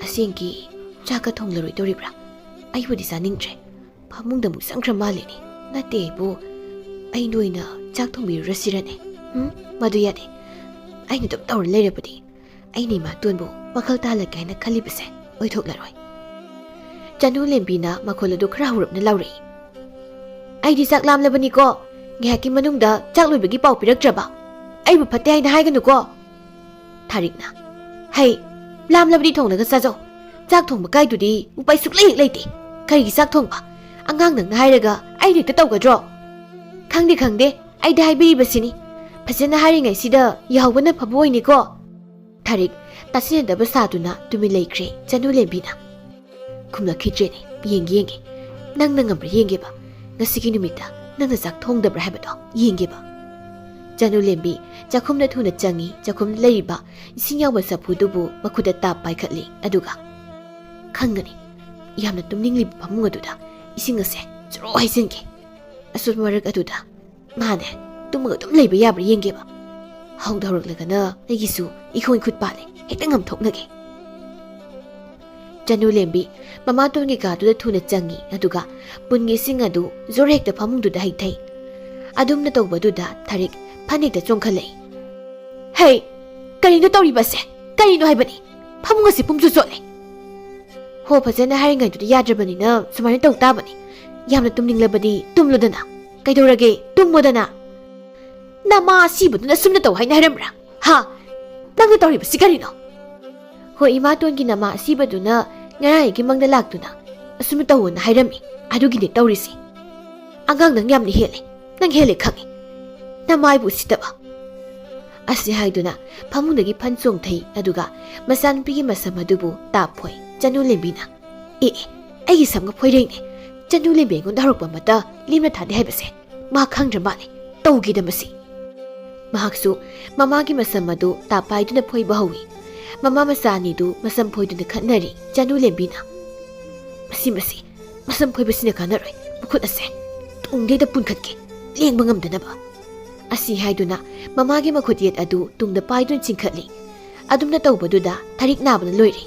"ꯑꯁꯦꯡꯀꯤ ꯆꯥꯛꯀ ꯊꯣꯡꯂꯔꯣꯏꯗꯧꯔꯤꯕ꯭ꯔꯥ? ꯑꯩꯕꯨꯗꯤ ꯆꯥꯅꯤꯡꯗ꯭ꯔꯦ꯫ ꯐꯃꯨꯡꯗ ꯑꯃꯨꯛ ꯆꯪꯈ꯭ꯔ ꯃꯥꯜꯂꯦꯅꯦ꯫ ꯅꯠꯇꯦ ꯏꯕꯨ, ꯑꯩ ꯅꯣꯏꯅ ꯆꯥꯛ ꯊꯣꯡꯕꯤꯔꯨꯔꯁꯤꯔꯅꯦ? ꯎꯝ, ꯃꯗꯨ ꯌꯥꯗꯦ꯫ ꯑꯩꯅ ꯑꯗꯨꯝ ꯇꯧꯔ ꯂꯩꯔꯕꯗꯤ ꯑꯩꯅ ꯏꯃꯥꯇꯣꯟꯕꯨ ꯋꯥꯈꯜ ꯇꯥꯍꯜꯂꯛꯀꯦ ꯍꯥꯏꯅ ꯈꯜꯂꯤꯕꯁꯦ ꯑꯣꯏꯊꯣꯛꯂꯔꯣꯏ꯫ ꯆꯅꯨ ꯂꯦꯝꯕꯤꯅ ꯃꯈꯣꯜ ꯑꯗꯨ ꯈꯔ ꯍꯧꯔꯞꯅ ꯂꯥꯎꯔꯛꯏ꯫ ꯑꯩꯗꯤ ꯆꯥꯛ ꯂꯥꯝꯂꯕꯅꯤꯀꯣ꯫ ꯉꯥꯏꯍꯥꯛꯀꯤ ꯃꯅꯨꯡꯗ ꯆꯥꯛ ꯂꯣꯏꯕꯒꯤ ꯄꯥꯎ ꯄꯤꯔꯛꯇ꯭ꯔꯕ ꯑꯩꯕꯨ ꯐꯠꯇꯦ ꯍꯥꯏꯅ ꯍꯥꯏꯒꯅꯨꯀꯣ꯫ ꯊꯥꯔꯤꯛꯅ, ꯍꯩ, ꯂꯥꯝꯂꯕꯗꯤ ꯊꯣꯡꯂꯒ ꯆꯥꯖꯧ꯫ ꯆꯥꯛ ꯊꯣꯡꯕ ꯀꯥꯏꯗꯨꯗꯤ ꯎꯄꯥꯏ ꯁꯨꯛꯂꯩ ꯍꯦꯛ ꯂꯩꯇꯦ꯫ ꯀꯔꯤꯒꯤ ꯆꯥꯛ ꯊꯣꯡꯕ? ꯑꯉꯥꯡ ꯅꯪꯅ ꯍꯥꯏꯔꯒ ꯑꯩꯅ ꯍꯦꯛꯇ ꯇꯧꯒꯗ꯭ꯔꯣ? ꯈꯪꯗꯦ, ꯈꯪꯗꯦ, ꯑꯩꯗꯤ ꯍꯥꯏꯕꯤꯔꯤꯕꯁꯤꯅꯤ꯫ ꯐꯖꯅ ꯍꯥꯏꯔꯤꯉꯩꯁꯤꯗ ꯌꯥꯍꯧꯕꯅ ꯐꯕ ꯑꯣꯏꯅꯤꯀꯣ꯫ ꯊꯥꯔꯤꯛ ꯇꯥꯁꯤꯟꯅꯗꯕ ꯁꯥꯗꯨꯅ ꯇꯨꯃꯤꯟ ꯂꯩꯈ꯭ꯔꯦ ꯆꯅꯨ ꯂꯦꯝꯕꯤꯅ꯫ ꯈꯨꯝꯂꯛꯈꯤꯗ꯭ꯔꯦꯅꯦ꯫ ꯌꯦꯡꯒꯦ, ꯌꯦꯡꯒꯦ꯫ ꯅꯪꯅ ꯉꯝꯕ꯭ꯔꯥ ꯌꯦꯡꯒꯦꯕ꯫ ꯉꯁꯤꯒꯤ ꯅꯨꯃꯤꯠꯇ ꯅꯪꯅ ꯆꯥꯛ ꯊꯣꯡꯗꯕ꯭ꯔꯥ ꯍꯥꯏꯕꯗꯣ ꯌꯦꯡꯒꯦꯕ꯫ ꯆꯅꯨ ꯂꯦꯝꯕꯤ ꯆꯥꯛꯈꯨꯝꯗ ꯊꯨꯅ ꯆꯪꯉꯤ꯫ ꯆꯥꯛꯈꯨꯝꯗ ꯂꯩꯔꯤꯕ ꯏꯁꯤꯡ ꯌꯥꯎꯕ ꯆꯐꯨꯗꯨꯕꯨ ꯃꯈꯨꯠꯇ ꯇꯥꯞ ꯄꯥꯏꯈꯠꯂꯤ꯫ ꯑꯗꯨꯒ, ꯈꯪꯒꯅꯤ, ꯌꯥꯝꯅ ꯇꯨꯝꯅꯤꯡꯂꯤꯕ ꯐꯃꯨꯡ ꯑꯗꯨꯗ ꯏꯁꯤꯡ ꯑꯁꯦ ꯖꯣꯔꯣ ꯍꯩꯖꯤꯟꯒꯦ꯫ ꯑꯁꯣꯠꯄ ꯃꯔꯛ ꯑꯗꯨꯗ ꯃꯥꯅꯦ, ꯇꯨꯝꯃꯒ ꯑꯗꯨꯝ ꯂꯩꯕ ꯌꯥꯕ꯭ꯔꯥ ꯌꯦꯡꯒꯦꯕ꯫ ꯍꯧꯗ ꯍꯧꯔꯛꯂꯒꯅ ꯑꯩꯒꯤꯁꯨ ꯏꯈꯣꯡ ꯏꯈꯨꯠ ꯄꯥꯜꯂꯦ, ꯍꯦꯛꯇ ꯉꯝꯊꯣꯛꯅꯒꯦ꯫ ꯆꯅꯨ ꯂꯦꯝꯕꯤ ꯃꯃꯥꯇꯣꯟꯒꯤ ꯀꯥꯗꯨꯗ ꯊꯨꯅ ꯆꯪꯉꯤ, ꯑꯗꯨꯒ ꯄꯨꯟꯒꯤ ꯏꯁꯤꯡ ꯑꯗꯨ ꯖꯣꯔ ꯍꯦꯛꯇ ꯐꯃꯨꯡꯗꯨꯗ ꯍꯩꯊꯩ꯫ ꯑꯗꯨꯝꯅ ꯇꯧꯕꯗꯨꯗ ꯊꯥꯔꯤꯛ ꯐꯅꯦꯛꯇ ꯆꯣꯡꯈꯠꯂꯛꯏ꯫ ꯍꯩ, ꯀꯔꯤꯅꯣ ꯇꯧꯔꯤꯕꯁꯦ? ꯀꯔꯤꯅꯣ ꯍꯥꯏꯕꯅꯤ? ꯐꯃꯨꯡ ꯑꯁꯤ ꯄꯨꯝꯁꯨ ꯆꯣꯠꯂꯦ꯫ ꯍꯣ, ꯐꯖꯅ ꯍꯥꯏꯔꯤꯉꯩꯗꯨꯗ ꯌꯥꯗ꯭ꯔꯕꯅꯤꯅ ꯁꯨꯃꯥꯏꯅ ꯇꯧ ꯇꯥꯕꯅꯤ꯫ ꯌꯥꯝꯅ ꯇꯨꯝꯅꯤꯡꯂꯕꯗꯤ ꯇꯨꯝꯂꯨꯗꯅ꯫ ꯀꯩꯗꯧꯔꯒꯦ? ꯇꯨꯝꯃꯣꯗꯅ꯫ ꯅꯃꯥ ꯑꯁꯤꯕꯗꯨꯅ ꯑꯁꯨꯝꯅ ꯇꯧ ꯍꯥꯏꯅ ꯍꯥꯏꯔꯝꯕ꯭ꯔꯥ? ꯍꯥ? ꯅꯪꯅ ꯇꯧꯔꯤꯕꯁꯤ ꯀꯔꯤꯅꯣ? ꯍꯣꯏ, ꯏꯃꯥꯇꯣꯟꯒꯤ ꯅꯃꯥ ꯑꯁꯤꯕꯗꯨꯅ ꯉꯔꯥꯡ ꯑꯩꯒꯤ ꯃꯪꯗ ꯂꯥꯛꯇꯨꯅ ꯑꯁꯨꯝꯅ ꯇꯧꯋꯣꯅ ꯍꯥꯏꯔꯝꯃꯤ꯫ ꯑꯗꯨꯒꯤꯅꯦ ꯇꯧꯔꯤꯁꯤ꯫ ꯑꯉꯥꯡ, ꯅꯪ ꯌꯥꯝꯅ ꯍꯦꯜꯂꯦ꯫ ꯅꯪ ꯍꯦꯜꯂꯦ ꯈꯪꯉꯤ꯫ ꯅꯃꯥꯏꯕꯨ ꯎꯁꯤꯠꯇꯕ꯫ ꯑꯁꯤ ꯍꯥꯏꯗꯨꯅ ꯐꯃꯨꯡꯗꯒꯤ ꯐꯟ ꯆꯣꯡꯊꯩ, ꯑꯗꯨꯒ ꯃꯆꯥꯅꯨꯄꯤꯒꯤ ꯃꯁꯝ ꯑꯗꯨꯕꯨ ꯇꯥꯞ ꯐꯣꯏ ꯆꯅꯨ ꯂꯦꯝꯕꯤꯅ꯫ ꯑꯦ, ꯑꯦ, ꯑꯩꯒꯤ ꯁꯝꯒ ꯐꯣꯏꯔꯦꯡꯅꯦ꯫ ꯆꯅꯨ ꯂꯦꯝꯕꯤ ꯑꯩꯉꯣꯟꯗ ꯍꯧꯔꯛꯄ ꯑꯃꯠꯇ ꯂꯦꯝꯅ ꯊꯥꯗꯦ ꯍꯥꯏꯕꯁꯦ ꯃꯥ ꯈꯪꯗ꯭ꯔ ꯃꯥꯜꯂꯦ꯫ ꯇꯧꯒꯦꯗ ꯃꯁꯤ꯫ ꯃꯍꯥꯛꯁꯨ ꯃꯃꯥꯒꯤ ꯃꯁꯝ ꯑꯗꯨ ꯇꯥꯞ ꯄꯥꯏꯗꯨꯅ ꯐꯣꯏꯕ ꯍꯧꯏ꯫ ꯃꯃꯥ ꯃꯆꯥ ꯑꯅꯤꯗꯨ ꯃꯁꯝ ꯐꯣꯏꯗꯨꯅ ꯈꯠꯅꯔꯤ꯫ ꯆꯅꯨ ꯂꯦꯝꯕꯤꯅ, "ꯃꯁꯤ, ꯃꯁꯤ, ꯃꯁꯝ ꯐꯣꯏꯕꯁꯤꯅ ꯀꯥꯟꯅꯔꯣꯏ꯫ ꯃꯈꯨꯠ ꯑꯁꯦ ꯇꯨꯡꯗꯩꯗ ꯄꯨꯟꯈꯠꯀꯦ, ꯂꯦꯡꯕ ꯉꯝꯗꯅꯕ"꯫ ꯑꯁꯤ ꯍꯥꯏꯗꯨꯅ ꯃꯃꯥꯒꯤ ꯃꯈꯨꯠ ꯌꯦꯠ ꯑꯗꯨ ꯇꯨꯡꯗ ꯄꯥꯏꯗꯨꯅ ꯆꯤꯡꯈꯠꯂꯤ꯫ ꯑꯗꯨꯝꯅ ꯇꯧꯕꯗꯨꯗ ꯊꯥꯔꯤꯛ ꯅꯥꯕꯅ ꯂꯣꯏꯔꯦ꯫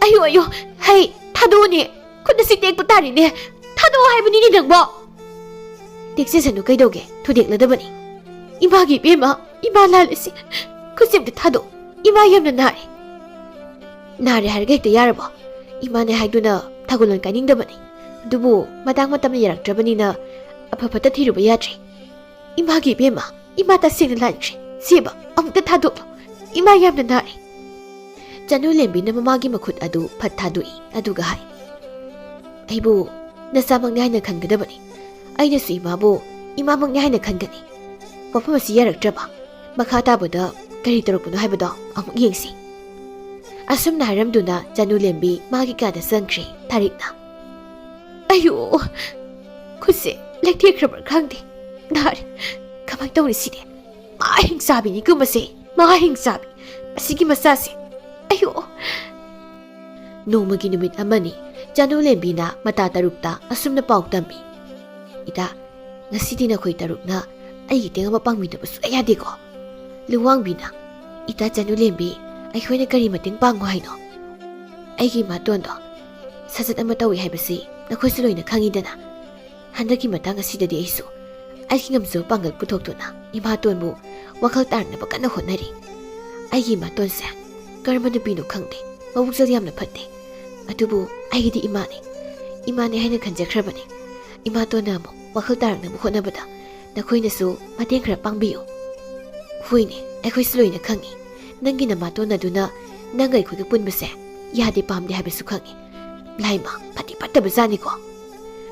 "ꯑꯌꯣ, ꯑꯌꯣ, ꯍꯩ, ꯊꯥꯗꯣꯛꯑꯣꯅꯦ!" ꯈꯨꯠ ꯑꯁꯤ ꯇꯦꯛꯄ ꯇꯥꯔꯤꯅꯦ꯫ ꯊꯥꯗꯣꯛꯑꯣ ꯍꯥꯏꯕꯅꯤꯅꯦ ꯅꯪꯕꯣ꯫ ꯇꯦꯛꯆꯁꯅꯨ, ꯀꯩꯗꯧꯒꯦ? ꯊꯨꯗꯦꯛꯂꯗꯕꯅꯤ꯫ ꯏꯃꯥꯒꯤ ꯏꯕꯦꯝꯃ, ꯏꯃꯥ ꯂꯥꯜꯂꯁꯤ꯫ ꯈꯨꯠꯁꯦ ꯑꯝꯇ ꯊꯥꯗꯣꯛ꯫ ꯏꯃꯥ ꯌꯥꯝꯅ ꯅꯥꯔꯦ꯫ ꯅꯥꯔꯦ ꯍꯥꯏꯔꯒ ꯍꯦꯛꯇ ꯌꯥꯔꯕꯣ? ꯏꯃꯥꯅꯦ ꯍꯥꯏꯗꯨꯅ ꯊꯥꯒꯨꯂꯣꯟ ꯀꯥꯏꯅꯤꯡꯗꯕꯅꯤ꯫ ꯑꯗꯨꯕꯨ ꯃꯇꯥꯡ ꯃꯇꯝꯅ ꯌꯥꯔꯛꯇ꯭ꯔꯕꯅꯤꯅ ꯑꯐ ꯐꯠꯇ ꯊꯤꯔꯨꯕ ꯌꯥꯗ꯭ꯔꯦ꯫ ꯏꯃꯥꯒꯤ ꯏꯕꯦꯝꯃ, ꯏꯃꯥ ꯇꯁꯦꯡꯅ ꯂꯥꯟꯈ꯭ꯔꯦ꯫ ꯁꯦꯕ, ꯑꯃꯨꯛꯇ ꯊꯥꯗꯣꯛꯂꯣ꯫ ꯏꯃꯥ ꯌꯥꯝꯅ ꯅꯥꯔꯦ꯫ ꯆꯅꯨ ꯂꯦꯝꯕꯤꯅ ꯃꯃꯥꯒꯤ ꯃꯈꯨꯠ ꯑꯗꯨ ꯐꯠ ꯊꯥꯗꯣꯛꯏ, ꯑꯗꯨꯒ ꯍꯥꯏ, "ꯑꯩꯕꯨ ꯅꯆꯥꯃꯛꯅꯤ ꯍꯥꯏꯅ ꯈꯟꯒꯗꯕꯅꯤ꯫ ꯑꯩꯅꯁꯨ ꯏꯃꯥꯕꯨ ꯏꯃꯥꯃꯛꯅꯤ ꯍꯥꯏꯅ ꯈꯟꯒꯅꯤ꯫ ꯋꯥꯐꯝ ꯑꯁꯤ ꯌꯥꯔꯛꯇ꯭ꯔꯕ? ꯃꯈꯥ ꯇꯥꯕꯗ ꯀꯔꯤ ꯇꯧꯔꯛꯄꯅꯣ ꯍꯥꯏꯕꯗꯣ ꯑꯃꯨꯛ ꯌꯦꯡꯁꯤ"꯫ ꯑꯁꯨꯝꯅ ꯍꯥꯏꯔꯝꯗꯨꯅ ꯆꯅꯨ ꯂꯦꯝꯕꯤ ꯃꯥꯒꯤ ꯀꯥꯗ ꯆꯪꯈ꯭ꯔꯦ ꯊꯥꯔꯤꯛꯅ꯫ "ꯑꯌꯣ, ꯈꯨꯠꯁꯦ ꯂꯩꯊꯦꯛꯈ꯭ꯔꯕ꯭ꯔꯥ ꯈꯪꯗꯦ꯫ ꯅꯥꯔꯦ꯫ ꯀꯃꯥꯏꯅ ꯇꯧꯅꯤ ꯁꯤꯗꯤ? ꯃꯥ ꯍꯤꯡꯆꯥꯕꯤꯅꯤ ꯀꯨꯝꯕꯁꯦ꯫ ꯃꯥ ꯍꯤꯡꯆꯥꯕꯤ꯫ ꯑꯁꯤꯒꯤ ꯃꯆꯥꯁꯦ꯫ ꯑꯌꯣ!" ꯅꯣꯡꯃꯒꯤ ꯅꯨꯃꯤꯠ ꯑꯃꯅꯤ, ꯆꯅꯨ ꯂꯦꯝꯕꯤꯅ ꯃꯇꯥ ꯇꯔꯨꯛꯇ ꯑꯁꯨꯝꯅ ꯄꯥꯎ ꯇꯝꯃꯤ꯫ "ꯏꯇꯥ, ꯉꯁꯤꯗꯤ ꯅꯈꯣꯏ ꯇꯔꯨꯛꯅ ꯑꯩꯒꯤ ꯃꯇꯦꯡ ꯑꯃ ꯄꯥꯡꯕꯤꯗꯕ ꯁꯨꯡꯌꯥ ꯌꯥꯗꯦꯀꯣ?" ꯂꯨꯋꯥꯡꯕꯤꯅ, "ꯏꯇꯥ ꯆꯅꯨ ꯂꯦꯝꯕꯤ, ꯑꯩꯈꯣꯏꯅ ꯀꯔꯤ ꯃꯇꯦꯡ ꯄꯥꯡꯉꯨ ꯍꯥꯏꯅꯣ? ꯑꯩꯒꯤ ꯏꯃꯥꯇꯣꯟꯗꯣ ꯁꯖꯠ ꯑꯃ ꯇꯧꯏ ꯍꯥꯏꯕꯁꯤ ꯅꯈꯣꯏꯁꯨ ꯂꯣꯏꯅ ꯈꯪꯉꯤꯗꯅ꯫ ꯍꯟꯗꯛꯀꯤ ꯃꯇꯥꯡ ꯑꯁꯤꯗꯗꯤ ꯑꯩꯁꯨ ꯑꯩꯒꯤ ꯉꯝꯖꯕ ꯄꯥꯡꯒꯜ ꯄꯨꯊꯣꯛꯇꯨꯅ ꯏꯃꯥꯇꯣꯟꯕꯨ ꯋꯥꯈꯜ ꯇꯥꯔꯛꯅꯕ ꯀꯟꯅ ꯍꯣꯠꯅꯔꯤ꯫ ꯑꯩꯒꯤ ꯏꯃꯥꯇꯣꯟꯁꯦ ꯀꯔꯝꯕ ꯅꯨꯄꯤꯅꯣ ꯈꯪꯗꯦ, ꯃꯕꯨꯛꯆꯦꯜ ꯌꯥꯝꯅ ꯐꯠꯇꯦ꯫ ꯑꯗꯨꯕꯨ ꯑꯩꯒꯤꯗꯤ ꯏꯃꯥꯅꯦ, ꯏꯃꯥꯅꯦ ꯍꯥꯏꯅ ꯈꯟꯖꯈ꯭ꯔꯕꯅꯦ꯫ ꯏꯃꯥꯇꯣꯟꯅ ꯑꯃꯨꯛ ꯋꯥꯈꯜ ꯇꯥꯔꯛꯅꯕ ꯍꯣꯠꯅꯕꯗ ꯅꯈꯣꯏꯅꯁꯨ ꯃꯇꯦꯡ ꯈꯔ ꯄꯥꯡꯕꯤꯌꯨ"꯫ "ꯍꯣꯏꯅꯦ, ꯑꯩꯈꯣꯏꯁꯨ ꯂꯣꯏꯅ ꯈꯪꯉꯤ꯫ ꯅꯪꯒꯤ ꯅꯃꯥꯇꯣꯟ ꯑꯗꯨꯅ ꯅꯪꯒ ꯑꯩꯈꯣꯏꯒ ꯄꯨꯟꯕꯁꯦ ꯌꯥꯗꯦ ꯄꯥꯝꯗꯦ ꯍꯥꯏꯕꯁꯨ ꯈꯪꯉꯤ꯫ ꯂꯥꯏꯃ, ꯐꯠꯇꯤ ꯐꯠꯇꯕ ꯖꯥꯠꯅꯤꯀꯣ"꯫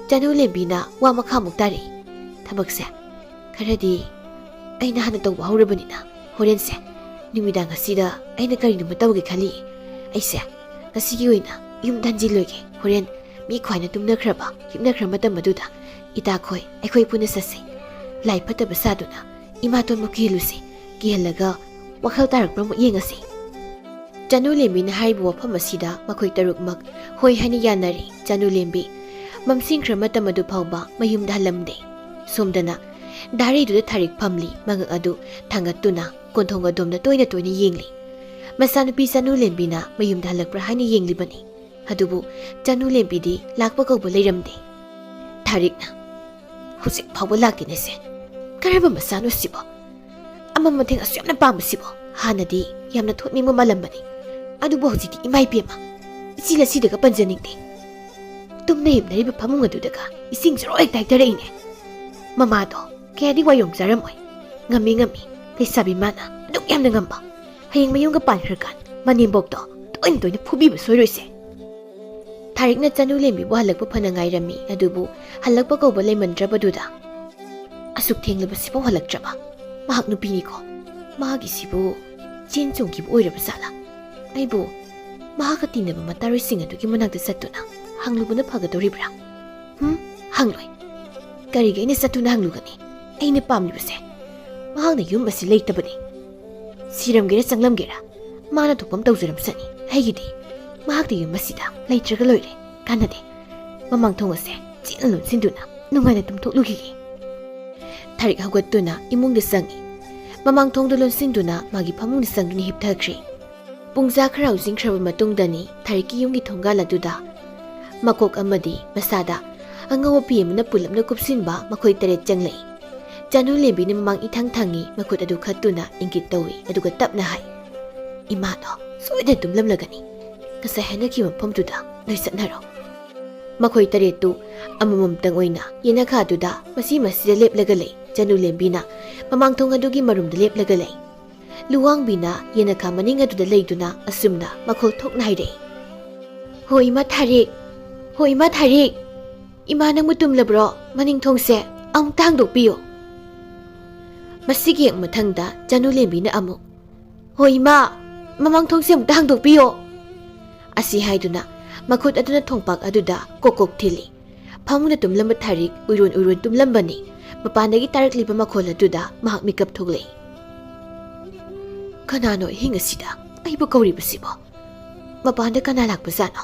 ꯆꯅꯨ ꯂꯦꯝꯕꯤꯅ ꯋꯥ ꯃꯈꯥꯃꯨꯛ ꯇꯥꯔꯛꯏ꯫ "ꯊꯕꯛꯁꯦ ꯈꯔꯗꯤ ꯑꯩꯅ ꯍꯥꯟꯅ ꯇꯧꯕ ꯍꯧꯔꯕꯅꯤꯅ ꯍꯣꯔꯦꯟꯁꯦ ꯅꯨꯃꯤꯗꯥꯡ ꯑꯁꯤꯗ ꯑꯩꯅ ꯀꯔꯤꯅꯣꯃ ꯇꯧꯒꯦ ꯈꯜꯂꯤ꯫ ꯑꯩꯁꯦ ꯉꯁꯤꯒꯤ ꯑꯣꯏꯅ ꯌꯨꯝꯗ ꯍꯟꯖꯤꯜꯂꯣꯏꯒꯦ꯫ ꯍꯣꯔꯦꯟ ꯃꯤ ꯈ꯭ꯋꯥꯏꯅ ꯇꯨꯝꯅꯈ꯭ꯔꯕ, ꯍꯤꯞꯅꯈ꯭ꯔ ꯃꯇꯝ ꯑꯗꯨꯗ ꯏꯇꯥꯈꯣꯏ ꯑꯩꯈꯣꯏ ꯄꯨꯟꯅ ꯆꯠꯁꯤ꯫ ꯂꯥꯏ ꯐꯠꯇꯕ ꯁꯥꯗꯨꯅ ꯏꯃꯥꯇꯣꯟꯕꯨ ꯀꯤꯍꯜꯂꯨꯁꯤ꯫ ꯀꯤꯍꯜꯂꯒ ꯋꯥꯈꯜ ꯇꯥꯔꯛꯄ꯭ꯔꯥ ꯑꯃꯨꯛ ꯌꯦꯡꯉꯁꯤ"꯫ ꯆꯅꯨ ꯂꯦꯝꯕꯤꯅ ꯍꯥꯏꯔꯤꯕ ꯋꯥꯐꯝ ꯑꯁꯤꯗ ꯃꯈꯣꯏ ꯇꯔꯨꯛꯃꯛ ꯍꯣꯏ ꯍꯥꯏꯅ ꯌꯥꯅꯔꯦ꯫ ꯆꯅꯨ ꯂꯦꯝꯕꯤ ꯃꯝꯁꯤꯟꯈ꯭ꯔ ꯃꯇꯝ ꯑꯗꯨ ꯐꯥꯎꯕ ꯃꯌꯨꯝꯗ ꯍꯜꯂꯝꯗꯦ꯫ ꯁꯣꯝꯗꯅ ꯗꯥꯔꯤꯗꯨꯗ ꯊꯥꯔꯤꯛ ꯐꯝꯂꯤ, ꯃꯉꯛ ꯑꯗꯨ ꯊꯥꯡꯒꯠꯇꯨꯅ ꯀꯣꯟꯊꯣꯡ ꯑꯗꯣꯝꯗ ꯇꯣꯏꯅ ꯇꯣꯏꯅ ꯌꯦꯡꯂꯤ꯫ ꯃꯆꯥꯅꯨꯄꯤ ꯆꯅꯨ ꯂꯦꯝꯕꯤꯅ ꯃꯌꯨꯝꯗ ꯍꯜꯂꯛꯄ꯭ꯔꯥ ꯍꯥꯏꯅ ꯌꯦꯡꯂꯤꯕꯅꯤ꯫ ꯑꯗꯨꯕꯨ ꯆꯅꯨ ꯂꯦꯝꯕꯤꯗꯤ ꯂꯥꯛꯄ ꯀꯧꯕ ꯂꯩꯔꯝꯗꯦ꯫ ꯊꯥꯔꯤꯛꯅ, "ꯍꯧꯖꯤꯛ ꯐꯥꯎꯕ ꯂꯥꯛꯇꯦꯅꯦ ꯁꯦ꯫ ꯀꯔꯝꯕ ꯃꯆꯥꯅꯣ ꯁꯤꯕꯣ? ꯑꯃ ꯃꯇꯦꯡ ꯑꯁꯨꯛ ꯌꯥꯝꯅ ꯄꯥꯝꯕꯁꯤꯕꯣ?" ꯍꯥꯟꯅꯗꯤ ꯌꯥꯝꯅ ꯊꯣꯠꯅꯤꯡꯕ ꯃꯥꯜꯂꯝꯕꯅꯤ꯫ ꯑꯗꯨꯕꯨ ꯍꯧꯖꯤꯛꯇꯤ ꯏꯃꯥ ꯏꯕꯦꯝꯃ, ꯏꯆꯤ ꯂꯁꯤꯗꯒ ꯄꯟꯖꯅꯤꯡꯗꯦ꯫ ꯇꯨꯝꯅ ꯍꯤꯞꯅꯔꯤꯕ ꯐꯃꯨꯡ ꯑꯗꯨꯗꯒ ꯏꯁꯤꯡ ꯖꯔꯣ ꯍꯦꯛꯇ ꯍꯩꯊꯔꯛꯏꯅꯦ꯫ ꯃꯃꯥꯗꯣ ꯀꯌꯥꯗꯤ ꯋꯥꯌꯣꯡ ꯆꯥꯔꯝꯃꯣꯏ꯫ ꯉꯝꯃꯤ ꯉꯝꯃꯤ, ꯂꯩꯁꯥꯕꯤ ꯃꯥꯅ ꯑꯗꯨꯛ ꯌꯥꯝꯅ ꯉꯝꯕ꯫ ꯍꯌꯦꯡ ꯃꯌꯨꯝꯒ ꯄꯥꯟꯈ꯭ꯔꯀꯥꯟ ꯃꯅꯦꯝꯕꯣꯛꯇꯣ ꯇꯣꯏꯅ ꯇꯣꯏꯅ ꯐꯨꯕꯤꯕ ꯁꯣꯏꯔꯣꯏꯁꯦ꯫ ꯊꯥꯔꯤꯛꯅ ꯆꯅꯨ ꯂꯦꯝꯕꯤꯕꯨ ꯍꯜꯂꯛꯄ ꯐꯅ ꯉꯥꯏꯔꯝꯃꯤ, ꯑꯗꯨꯕꯨ ꯍꯜꯂꯛꯄ ꯀꯧꯕ ꯂꯩꯃꯟꯗ꯭ꯔꯕꯗꯨꯗ, "ꯑꯁꯨꯛ ꯊꯦꯡꯂꯕꯁꯤꯐꯥꯎ ꯍꯜꯂꯛꯇ꯭ꯔꯕ? ꯃꯍꯥꯛ ꯅꯨꯄꯤꯅꯤꯀꯣ꯫ ꯃꯥꯒꯤꯁꯤꯕꯨ ꯆꯦꯟ ꯆꯣꯡꯈꯤꯕ ꯑꯣꯏꯔꯕ ꯖꯥꯠꯂꯥ? ꯑꯩꯕꯨ ꯃꯍꯥꯛꯀ ꯇꯤꯟꯅꯕ ꯃꯇꯥꯔꯣꯏꯁꯤꯡ ꯑꯗꯨꯒꯤ ꯃꯅꯥꯛꯇ ꯆꯠꯇꯨꯅ ꯍꯪꯂꯨꯕꯅ ꯐꯒꯗꯧꯔꯤꯕ꯭ꯔꯥ? ꯍꯨꯝ? ꯍꯪꯂꯣꯏ꯫ ꯀꯔꯤꯒꯤ ꯑꯩꯅ ꯆꯠꯇꯨꯅ ꯍꯪꯂꯨꯒꯅꯤ? ꯑꯩꯅ ꯄꯥꯝꯂꯤꯕꯁꯦ ꯃꯍꯥꯛꯅ ꯌꯨꯝ ꯑꯁꯤ ꯂꯩꯇꯕꯅꯤ꯫ ꯁꯤꯔꯝꯒꯦꯔꯥ ꯆꯪꯂꯝꯒꯦꯔꯥ, ꯃꯥꯅ ꯊꯣꯛꯐꯝ ꯇꯧꯖꯔꯝꯁꯅꯤ꯫ ꯑꯩꯒꯤꯗꯤ ꯃꯍꯥꯛꯇꯤ ꯌꯨꯝ ꯑꯁꯤꯗ ꯂꯩꯇ꯭ꯔꯒ ꯂꯣꯏꯔꯦ꯫ ꯀꯥꯟꯅꯗꯦ꯫ ꯃꯃꯥꯡ ꯊꯣꯡ ꯑꯁꯦ ꯆꯦꯠꯅ ꯂꯣꯟꯁꯤꯟꯗꯨꯅ ꯅꯨꯡꯉꯥꯏꯅ ꯇꯨꯝꯊꯣꯛꯂꯨꯈꯤꯒꯦ꯫" ꯊꯥꯔꯤꯛ ꯍꯧꯒꯠꯇꯨꯅ ꯏꯃꯨꯡꯗ ꯆꯪꯉꯤ꯫ ꯃꯃꯥꯡ ꯊꯣꯡꯗꯨ ꯂꯣꯟꯁꯤꯟꯗꯨꯅ ꯃꯥꯒꯤ ꯐꯃꯨꯡꯗ ꯆꯪꯗꯨꯅ ꯍꯤꯞꯊꯈ꯭ꯔꯦ꯫ ꯄꯨꯡꯖꯥ ꯈꯔ ꯍꯧꯖꯤꯟꯈ꯭ꯔꯕ ꯃꯇꯨꯡꯗꯅꯤ ꯊꯥꯔꯤꯛꯀꯤ ꯌꯨꯝꯒꯤ ꯊꯣꯡꯒꯥꯜ ꯑꯗꯨꯗ ꯃꯀꯣꯛ ꯑꯃꯗꯤ ꯃꯁꯥꯗ ꯑꯉꯧꯕ ꯐꯤ ꯑꯃꯅ ꯄꯨꯂꯞꯅ ꯀꯨꯞꯁꯤꯟꯕ ꯃꯈꯣꯏ ꯇꯔꯦꯠ ꯆꯪꯂꯛꯏ꯫ ꯆꯅꯨ ꯂꯦꯝꯕꯤꯅ ꯃꯃꯥꯡ ꯏꯊꯪ ꯊꯪꯉꯤ, ꯃꯈꯨꯠ ꯑꯗꯨ ꯈꯠꯇꯨꯅ ꯏꯪꯒꯤꯠ ꯇꯧꯏ, ꯑꯗꯨꯒ ꯇꯞꯅ ꯍꯥꯏ, "ꯏꯃꯥꯗꯣ ꯁꯣꯏꯗꯅ ꯇꯨꯝꯂꯝꯂꯒꯅꯤ꯫ ꯉꯁꯥꯏ ꯍꯥꯏꯅꯈꯤꯕ ꯃꯐꯝꯗꯨꯗ ꯅꯣꯏ ꯆꯠꯅꯔꯣ꯫" ꯃꯈꯣꯏ ꯇꯔꯦꯠꯇꯨ ꯑꯃꯃꯝꯇꯪ ꯑꯣꯏꯅ ꯌꯦꯅꯈꯥꯗꯨꯗ ꯃꯁꯤ ꯃꯁꯤꯗ ꯂꯦꯞꯂꯒ ꯂꯩ꯫ ꯆꯅꯨ ꯂꯦꯝꯕꯤꯅ ꯃꯃꯥꯡ ꯊꯣꯡ ꯑꯗꯨꯒꯤ ꯃꯔꯨꯝꯗ ꯂꯦꯞꯂꯒ ꯂꯩ꯫ ꯂꯨꯋꯥꯡꯕꯤꯅ ꯌꯦꯅꯈꯥ ꯃꯅꯤꯡ ꯑꯗꯨꯗ ꯂꯩꯗꯨꯅ ꯑꯁꯨꯝꯅ ꯃꯈꯣꯜ ꯊꯣꯛꯅ ꯍꯥꯏꯔꯛꯏ, "ꯍꯣ ꯏꯃꯥ ꯊꯥꯔꯤꯛ, ꯍꯣ ꯏꯃꯥ ꯊꯥꯔꯤꯛ, ꯏꯃꯥ ꯅꯪꯕꯨ ꯇꯨꯝꯂꯕ꯭ꯔꯣ? ꯃꯅꯤꯡ ꯊꯣꯡꯁꯦ ꯑꯃꯨꯛꯇ ꯍꯥꯡꯗꯣꯛꯄꯤꯌꯨ꯫" ꯃꯁꯤꯒꯤ ꯍꯦꯛ ꯃꯊꯪꯗ ꯆꯅꯨ ꯂꯦꯝꯕꯤꯅ ꯑꯃꯨꯛ, "ꯍꯣ ꯏꯃꯥ, ꯃꯃꯥꯡ ꯊꯣꯡꯁꯦ ꯑꯃꯨꯛꯇ ꯍꯥꯡꯗꯣꯛꯄꯤꯌꯣ꯫" ꯑꯁꯤ ꯍꯥꯏꯗꯨꯅ ꯃꯈꯨꯠ ꯑꯗꯨꯅ ꯊꯣꯡꯄꯥꯛ ꯑꯗꯨꯗ ꯀꯣꯛ ꯀꯣꯛ ꯊꯤꯜꯂꯤ꯫ ꯐꯃꯨꯡꯗ ꯇꯨꯝꯂꯝꯕ ꯊꯥꯔꯤꯛ ꯎꯏꯔꯣꯟ ꯎꯏꯔꯣꯟ ꯇꯨꯝꯂꯝꯕꯅꯤ꯫ ꯃꯄꯥꯟꯗꯒꯤ ꯇꯥꯔꯛꯂꯤꯕ ꯃꯈꯣꯜ ꯑꯗꯨꯗ ꯃꯍꯥꯛ ꯃꯤꯀꯞ ꯊꯣꯛꯂꯛꯏ꯫ "ꯀꯅꯥꯅꯣ ꯑꯍꯤꯡ ꯑꯁꯤꯗ ꯑꯩꯕꯨ ꯀꯧꯔꯤꯕꯁꯤꯕꯣ? ꯃꯄꯥꯟꯗ ꯀꯅꯥ ꯂꯥꯛꯄꯖꯥꯠꯅꯣ?"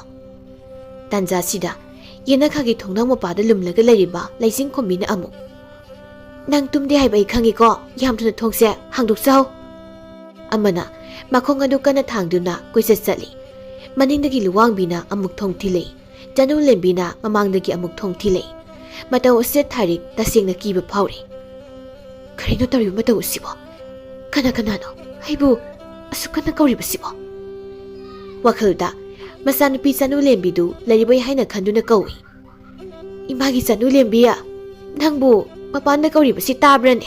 ꯇꯥꯟꯖꯥꯁꯤꯗ ꯌꯦꯅꯈꯥꯒꯤ ꯊꯣꯡꯅꯥꯎ ꯃꯄꯥꯗ ꯂꯨꯝꯂꯒ ꯂꯩꯔꯤꯕ ꯂꯩꯆꯤꯡ ꯈꯣꯝꯕꯤꯅ ꯑꯃꯨꯛ, "ꯅꯪ ꯇꯨꯝꯗꯦ ꯍꯥꯏꯕ ꯑꯩ ꯈꯪꯉꯤꯀꯣ꯫ ꯌꯥꯝ ꯊꯨꯅ ꯊꯣꯡꯁꯦ ꯍꯥꯡꯗꯣꯛꯆꯧ꯫" ꯑꯃꯅ ꯃꯈꯣꯡ ꯑꯗꯨ ꯀꯟꯅ ꯊꯥꯡꯗꯨꯅ ꯀꯣꯏꯆꯠ ꯆꯠꯂꯤ꯫ ꯃꯅꯤꯡꯗꯒꯤ ꯂꯨꯋꯥꯡꯕꯤꯅ ꯑꯃꯨꯛ ꯊꯣꯡ ꯊꯤꯜꯂꯛꯏ꯫ ꯆꯅꯨ ꯂꯦꯝꯕꯤꯅ ꯃꯃꯥꯡꯗꯒꯤ ꯑꯃꯨꯛ ꯊꯣꯡ ꯊꯤꯜꯂꯛꯏ꯫ ꯃꯇꯧ ꯑꯁꯤꯗ ꯊꯥꯔꯤꯛ ꯇꯁꯦꯡꯅ ꯀꯤꯕ ꯐꯥꯎꯔꯤ꯫ "ꯀꯔꯤꯅꯣ ꯇꯧꯔꯤꯕ ꯃꯇꯧ ꯑꯁꯤꯕꯣ? ꯀꯅꯥ ꯀꯅꯥꯅꯣ ꯑꯩꯕꯨ ꯑꯁꯨꯛ ꯀꯟꯅ ꯀꯧꯔꯤꯕꯁꯤꯕꯣ?" ꯋꯥꯈꯜꯗ ꯃꯆꯥꯅꯨꯄꯤ ꯆꯅꯨ ꯂꯦꯝꯕꯤꯗꯨ ꯂꯩꯔꯤꯕꯩ ꯍꯥꯏꯅ ꯈꯟꯗꯨꯅ ꯀꯧꯏ꯫ "ꯏꯃꯥꯒꯤ ꯆꯅꯨ ꯂꯦꯝꯕꯤ, ꯅꯪꯕꯨ ꯃꯄꯥꯟꯗ ꯀꯧꯔꯤꯕꯁꯤ ꯇꯥꯕ꯭ꯔꯅꯦ?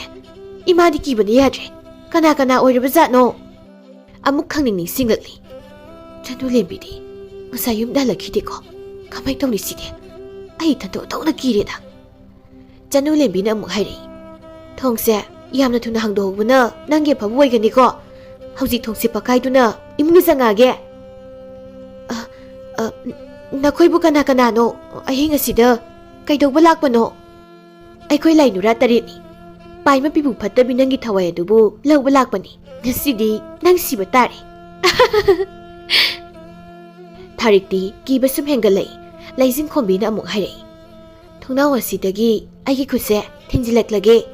ꯏꯃꯥꯗꯤ ꯀꯤꯕꯅ ꯌꯥꯗ꯭ꯔꯦ꯫ ꯀꯅꯥ ꯀꯅꯥ ꯑꯣꯏꯔꯕꯖꯥꯠꯅꯣ?" ꯑꯃꯨꯛ ꯈꯪꯅꯤꯡ ꯅꯤꯡꯁꯤꯡꯂꯛꯂꯤ꯫ "ꯆꯅꯨ ꯂꯦꯝꯕꯤꯗꯤ ꯉꯁꯥꯏ ꯌꯨꯝꯗ ꯍꯜꯂꯛꯈꯤꯗꯦꯀꯣ? ꯀꯃꯥꯏ ꯇꯧꯅꯤ ꯁꯤꯗꯤ? ꯑꯩ ꯏꯊꯟꯇ ꯑꯣꯟꯊꯣꯛꯅ ꯀꯤꯔꯦꯗ꯫" ꯆꯅꯨ ꯂꯦꯝꯕꯤꯅ ꯑꯃꯨꯛ ꯍꯥꯏꯔꯛꯏ꯫ "ꯊꯣꯡꯁꯦ ꯌꯥꯝꯅ ꯊꯨꯅ ꯍꯥꯡꯗꯣꯛꯍꯧꯕꯅ ꯅꯪꯒꯤ ꯑꯐꯕ ꯑꯣꯏꯒꯅꯤꯀꯣ꯫ ꯍꯧꯖꯤꯛ ꯊꯣꯡꯁꯦ ꯄꯛꯈꯥꯏꯗꯨꯅ ꯏꯃꯨꯡꯗ ꯆꯪꯉꯛꯑꯒꯦ꯫" "ꯑ, ꯑ, ꯅꯈꯣꯏꯕꯨ ꯀꯅꯥ ꯀꯅꯥꯅꯣ? ꯑꯍꯤꯡ ꯑꯁꯤꯗ ꯀꯩꯗꯧꯕ ꯂꯥꯛꯄꯅꯣ?" "ꯑꯩꯈꯣꯏ ꯂꯥꯏ ꯅꯨꯔꯥ ꯇꯔꯦꯠꯅꯤ꯫ ꯄꯥꯏꯃ ꯄꯤꯕꯨ ꯐꯠꯇꯕꯤ ꯅꯪꯒꯤ ꯊꯋꯥꯏ ꯑꯗꯨꯕꯨ ꯂꯧꯕ ꯂꯥꯛꯄꯅꯤ꯫ ꯉꯁꯤꯗꯤ ꯅꯪ ꯁꯤꯕ ꯇꯥꯔꯦ꯫" ꯊꯥꯔꯤꯛꯇꯤ ꯀꯤꯕ ꯁꯨꯝ ꯍꯦꯟꯒꯠꯂꯛꯏ꯫ ꯂꯩꯖꯤꯡ ꯈꯣꯝꯕꯤꯅ ꯑꯃꯨꯛ ꯍꯥꯏꯔꯛꯏ꯫ "ꯊꯣꯡꯅꯥꯎ ꯑꯁꯤꯗꯒꯤ ꯑꯩꯒꯤ ꯈꯨꯠꯁꯦ ꯊꯤꯟꯖꯤꯜꯂꯛꯂꯒꯦ꯫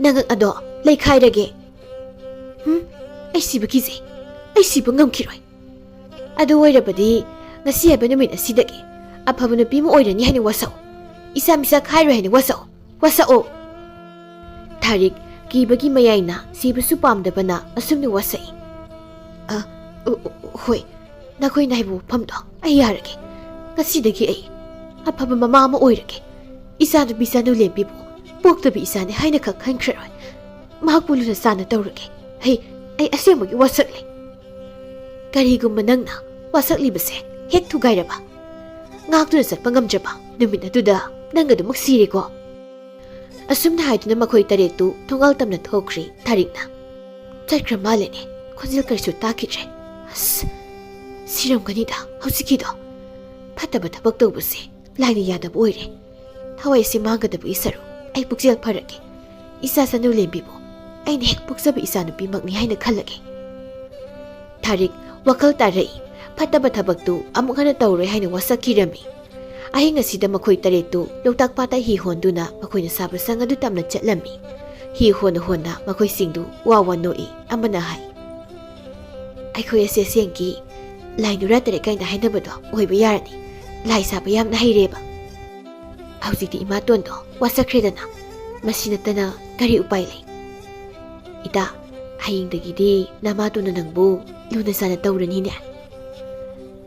ꯅꯉꯛ ꯑꯗꯣ ꯂꯩꯈꯥꯏꯔꯒꯦ꯫" "ꯍꯨꯝ, ꯑꯩ ꯁꯤꯕ ꯀꯤꯖꯩ꯫ ꯑꯩ ꯁꯤꯕ ꯉꯝꯈꯤꯔꯣꯏ꯫ ꯑꯗꯨ ꯑꯣꯏꯔꯕꯗꯤ ꯉꯁꯤ ꯍꯥꯏꯕ ꯅꯨꯃꯤꯠ ꯑꯁꯤꯗꯒꯤ ꯑꯐꯕ ꯅꯨꯄꯤ ꯑꯃ ꯑꯣꯏꯔꯅꯤ ꯍꯥꯏꯅ ꯋꯥꯁꯛꯎ꯫ ꯏꯆꯥ ꯃꯤꯆꯥ ꯈꯥꯏꯔꯣꯏ ꯍꯥꯏꯅ ꯋꯥꯁꯛꯎ꯫ ꯋꯥꯁꯛꯎ꯫" ꯊꯥꯔꯤꯛ ꯀꯤꯕꯒꯤ ꯃꯌꯥꯏꯅ ꯁꯤꯕꯁꯨ ꯄꯥꯝꯗꯕꯅ ꯑꯁꯨꯝꯅ ꯋꯥꯁꯛꯏ꯫ "ꯑ, ꯎ, ꯎ, ꯍꯣꯏ, ꯅꯈꯣꯏꯅ ꯍꯥꯏꯕ ꯋꯥꯐꯝꯗꯣ ꯑꯩ ꯌꯥꯔꯒꯦ꯫ ꯉꯁꯤꯗꯒꯤ ꯑꯩ ꯑꯐꯕ ꯃꯃꯥ ꯑꯃ ꯑꯣꯏꯔꯒꯦ꯫ ꯏꯆꯥꯅꯨꯄꯤ ꯆꯅꯨ ꯂꯦꯝꯕꯤꯕꯨ ꯄꯣꯛꯇꯕ ꯏꯆꯥꯅꯤ ꯍꯥꯏꯅ ꯈꯛ ꯈꯟꯈ꯭ꯔꯔꯣꯏ꯫ ꯃꯍꯥꯛꯄꯨ ꯂꯨꯅ ꯆꯥꯟꯅ ꯇꯧꯔꯒꯦ꯫ ꯑꯩ, ꯑꯩ ꯑꯁꯦꯡꯕꯒꯤ ꯋꯥꯁꯛꯂꯦ꯫" "ꯀꯔꯤꯒꯨꯝꯕ ꯅꯪꯅ ꯋꯥꯁꯛꯂꯤꯕꯁꯦ ꯍꯦꯛ ꯊꯨꯒꯥꯏꯔꯕ, ꯉꯥꯛꯇꯨꯅ ꯆꯠꯄ ꯉꯝꯗ꯭ꯔꯕ ꯅꯨꯃꯤꯠ ꯑꯗꯨꯗ ꯅꯪ ꯑꯗꯨꯃꯛ ꯁꯤꯔꯦꯀꯣ꯫" ꯑꯁꯨꯝꯅ ꯍꯥꯏꯗꯨꯅ ꯃꯈꯣꯏ ꯇꯔꯦꯠꯇꯨ ꯊꯣꯡꯒꯥꯜ ꯇꯝꯅ ꯊꯣꯛꯈ꯭ꯔꯤ꯫ ꯊꯥꯔꯤꯛꯅ, "ꯆꯠꯈ꯭ꯔ ꯃꯥꯜꯂꯦꯅꯦ, ꯈꯣꯟꯖꯦꯜ ꯀꯔꯤꯁꯨ ꯇꯥꯈꯤꯗ꯭ꯔꯦ꯫ ꯑꯁ, ꯁꯤꯔꯝꯒꯅꯤꯗ ꯍꯧꯖꯤꯛꯀꯤꯗꯣ꯫ ꯐꯠꯇꯕ ꯊꯕꯛ ꯇꯧꯕꯁꯦ ꯂꯥꯏꯅ ꯌꯥꯗꯕ ꯑꯣꯏꯔꯦ꯫ ꯊꯋꯥꯏꯁꯦ ꯃꯥꯡꯒꯗꯕꯒꯤ ꯁꯔꯨꯛ ꯑꯩ ꯄꯨꯛꯆꯦꯜ ꯐꯔꯒꯦ꯫ ꯏꯆꯥ ꯆꯅꯨ ꯂꯦꯝꯕꯤꯕꯨ ꯑꯩꯅ ꯍꯦꯛ ꯄꯣꯛꯆꯕ ꯏꯆꯥꯅꯨꯄꯤꯃꯛꯅꯤ ꯍꯥꯏꯅ ꯈꯜꯂꯒꯦ꯫" ꯊꯥꯔꯤꯛ ꯋꯥꯈꯜ ꯇꯥꯔꯛꯏ꯫ ꯐꯠꯇꯕ ꯊꯕꯛꯇꯨ ꯑꯃꯨꯛ ꯍꯟꯅ ꯇꯧꯔꯣꯏ ꯍꯥꯏꯅ ꯋꯥꯁꯛꯈꯤꯔꯝꯃꯤ꯫ ꯑꯍꯤꯡ ꯑꯁꯤꯗ ꯃꯈꯣꯏ ꯇꯔꯦꯠꯇꯨ ꯂꯣꯛꯇꯥꯛ ꯄꯥꯠꯇ ꯍꯤ ꯍꯣꯟꯗꯨꯅ ꯃꯈꯣꯏꯅ ꯁꯥꯕ ꯁꯪ ꯑꯗꯨ ꯇꯝꯅ ꯆꯠꯂꯝꯃꯤ꯫ ꯍꯤ ꯍꯣꯟꯅ ꯍꯣꯟꯅ ꯃꯈꯣꯏꯁꯤꯡꯗꯨ ꯋꯥ ꯋꯥ ꯅꯣꯛꯏ꯫ ꯑꯃꯅ ꯍꯥꯏ, "ꯑꯩꯈꯣꯏ ꯑꯁꯦ ꯑꯁꯦꯡꯀꯤ ꯂꯥꯏ ꯅꯨꯔꯥ ꯇꯔꯦꯠ ꯀꯥꯏꯅ ꯍꯥꯏꯅꯕꯗꯣ ꯑꯣꯏꯕ ꯌꯥꯔꯅꯤ꯫ ꯂꯥꯏ ꯁꯥꯕ ꯌꯥꯝꯅ ꯍꯩꯔꯦꯕ꯫ ꯍꯧꯖꯤꯛꯇꯤ ꯏꯃꯥꯇꯣꯟꯗꯣ ꯋꯥꯁꯛꯈ꯭ꯔꯦꯗꯅ꯫ ꯃꯁꯤ ꯅꯠꯇꯅ ꯀꯔꯤ ꯎꯄꯥꯏ ꯂꯩ? ꯏꯇꯥ, ꯍꯌꯦꯡꯗꯒꯤꯗꯤ ꯅꯃꯥꯇꯣꯟꯅ ꯅꯪꯕꯨ ꯂꯨꯅ ꯆꯥꯟꯅ ꯇꯧꯔꯅꯤꯅꯦ꯫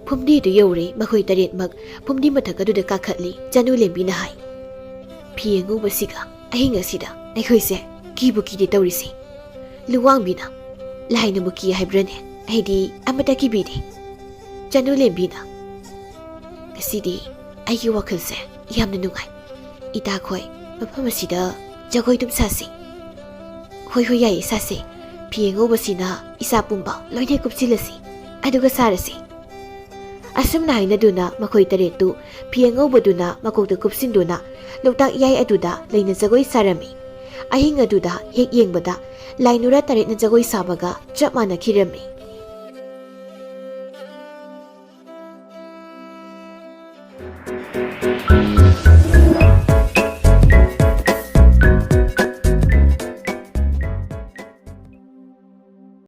ꯐꯨꯝꯗꯤꯗꯨ ꯌꯧꯔꯦ꯫ ꯃꯈꯣꯏ ꯇꯔꯦꯠꯃꯛ ꯐꯨꯝꯗꯤ ꯃꯊꯛ ꯑꯗꯨꯗ ꯀꯥꯈꯠꯂꯤ꯫ ꯆꯅꯨ ꯂꯦꯝꯕꯤꯅ ꯍꯥꯏ, "ꯐꯤ ꯑꯉꯧꯕꯁꯤꯒ ꯑꯍꯤꯡ ꯑꯁꯤꯗ ꯑꯩꯈꯣꯏꯁꯦ ꯀꯤꯕꯨ ꯀꯤꯗꯦ ꯇꯧꯔꯤꯁꯦ꯫ ꯂꯨꯋꯥꯡꯕꯤꯅ, ꯂꯥꯏꯅꯕꯨ ꯀꯤ ꯍꯥꯏꯕ꯭ꯔꯅꯦ? ꯑꯩꯗꯤ ꯑꯃꯠꯇ ꯀꯤꯕꯤꯗꯦ꯫" ꯆꯅꯨ ꯂꯦꯝꯕꯤꯅ, "ꯉꯁꯤꯗꯤ ꯑꯩꯒꯤ ꯋꯥꯈꯜꯁꯦ ꯌꯥꯝꯅ ꯅꯨꯡꯉꯥꯏ꯫ ꯏꯇꯥꯈꯣꯏ, ꯃꯐꯝ ꯑꯁꯤꯗ ꯖꯒꯣꯏ ꯑꯗꯨꯝ ꯁꯥꯁꯤ꯫" "ꯍꯣꯏ, ꯍꯣꯏ, ꯌꯥꯏꯌꯦ, ꯁꯥꯁꯦ꯫ ꯐꯤ ꯑꯉꯧꯕꯁꯤꯅ ꯏꯁꯥ ꯄꯨꯝꯕ ꯂꯣꯏꯅ ꯀꯨꯞꯁꯤꯜꯂꯁꯤ, ꯑꯗꯨꯒ ꯁꯥꯔꯁꯤ꯫" ꯑꯁꯨꯝꯅ ꯍꯥꯏꯅꯗꯨꯅ ꯃꯈꯣꯏ ꯇꯔꯦꯠꯇꯨ ꯐꯤ ꯑꯉꯧꯕꯗꯨꯅ ꯃꯀꯣꯛꯇ ꯀꯨꯞꯁꯤꯟꯗꯨꯅ ꯂꯣꯛꯇꯥꯛ ꯏꯌꯥꯏ ꯑꯗꯨꯗ ꯂꯩꯅ ꯖꯒꯣꯏ ꯁꯥꯔꯝꯃꯤ꯫ ꯑꯍꯤꯡ ꯑꯗꯨꯗ ꯍꯦꯛ ꯌꯦꯡꯕꯗ ꯂꯥꯏ ꯅꯨꯔꯥ ꯇꯔꯦꯠꯅ ꯖꯒꯣꯏ ꯁꯥꯕꯒ ꯆꯞ ꯃꯥꯟꯅꯈꯤꯔꯝꯃꯤ꯫